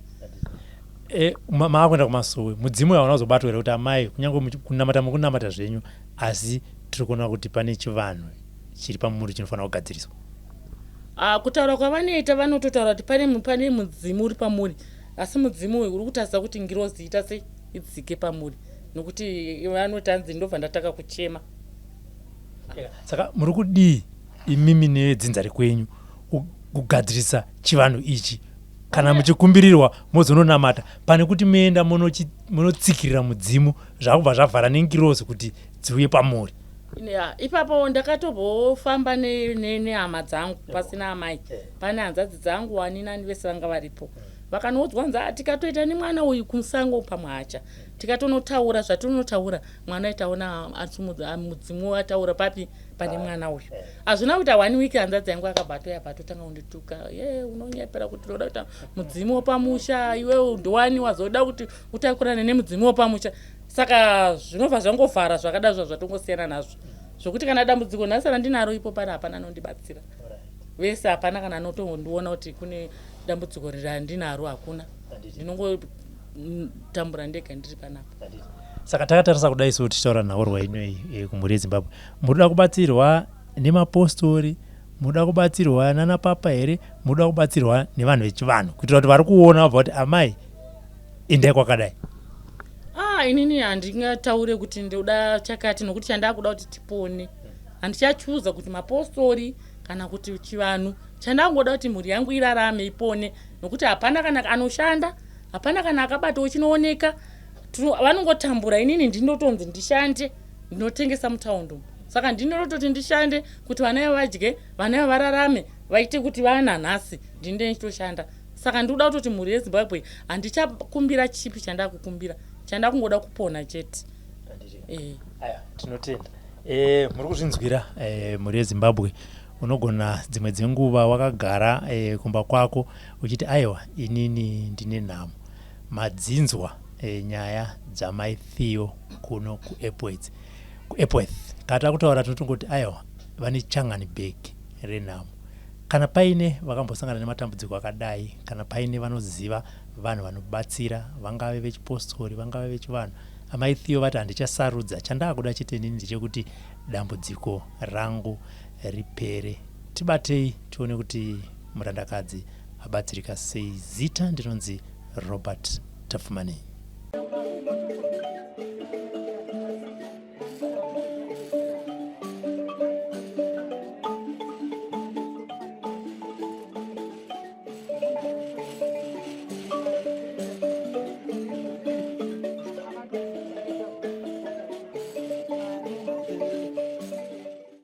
Maakuenda kumasowe, mudzimu hauna kuzobatwa here kuti amai, kunyange kunamata mukunamata zvenyu, asi tiri kuona kuti pane chivanhu chiri pamuri chinofanira kugadziriswa? Ah, kutaura kwavanoita vanototaura kuti pane mudzimu uri pamuri, asi mudzimu uyu uri kutarisa kuti ngirozi ita sei idzike pamuri, nokuti vanoti hanzi ndobva ndatanga kuchema. Saka muri kudii imimi nedzinza rekwenyu kugadzirisa chivanhu ichi? Kana muchikumbirirwa mozononamata, pane kuti muenda munotsikirira mudzimu zvakubva zvavhara nengirozi kuti dziuye pamuri. Ya, ipapo ndakatombofamba nehama dzangu pasina amai, pane hanzvadzi dzangu, ani nani vese vanga varipo. Vakanoudzwa nzi, "Ah, tikatoita nemwana uyu kumusango pamwacha, tikatonotaura zvatinotaura, mwana itaona asimudza mudzimu ataura papi pane mwana uyu." Hazvina kuita one week, hanzvadzi yangu akabva atoya patotanga kundituka, "Ye unonyepera kuti unoda kuita mudzimu wepamusha, iwewe ndiwani wazoda kuti utakurane nemudzimu wepamusha?" Saka zvinobva zvangovhara zvakada zva zvatongosiyana nazvo, zvokuti kana dambudziko nhasi randinaro ipo pana hapana anondibatsira, vese hapana kana anotongondiona kuti kune dambudziko randinaro, hakuna. Ndinongotambura ndega ndiri panapa. Saka takatarisa kudai so tichitaura nhaurwa inoyi kumhuri yeZimbabwe, munoda kubatsirwa nemapostori, munoda kubatsirwa nana papa here, munoda kubatsirwa nevanhu vechivanhu, kuitira kuti vari kuona vabva kuti amai endai kwakadai? Ah, inini handingataure kuti ndoda chakati, nokuti chandakuda kuti tipone. Handichachuza kuti mapostori kana kuti chivanhu. Chandangoda kuti mhuri yangu irarame, ipone, nokuti hapana kana anoshanda, hapana kana akabatawo chinooneka. Vanongotambura. Inini ndinotonzi ndishande, ndinotengesa mutaundi umu, saka ndinototi ndishande kuti vana ava vadye, vana ava vararame, vaite kuti vana nhasi ndinde ndichitoshanda. Saka ndikuda kutoti mhuri yeZimbabwe, handichakumbira chipi chandakukumbira, chandakungoda kupona chete. Aya, tinotenda. Muri kuzvinzwira, mhuri yeZimbabwe. Unogona dzimwe dzenguva wakagara kumba kwako uchiti, "Aiwa, inini ndine nhamo." Madzinzwa nyaya dzamai Theo kuno kuEpworth. KuEpworth kana takutaura tinotongoti aiwa, vane changani bag renhamo. Kana paine vakambosangana nematambudziko akadai, kana paine vanoziva vanhu vanobatsira, vangave vechipostori, vangave vechivanhu, amai Theo vati handichasarudza, chandakuda chete inini ndechekuti dambudziko rangu ripere. Tibatei tione kuti murandakadzi abatsirika sei. Zita ndinonzi Robert Tapfumaneyi.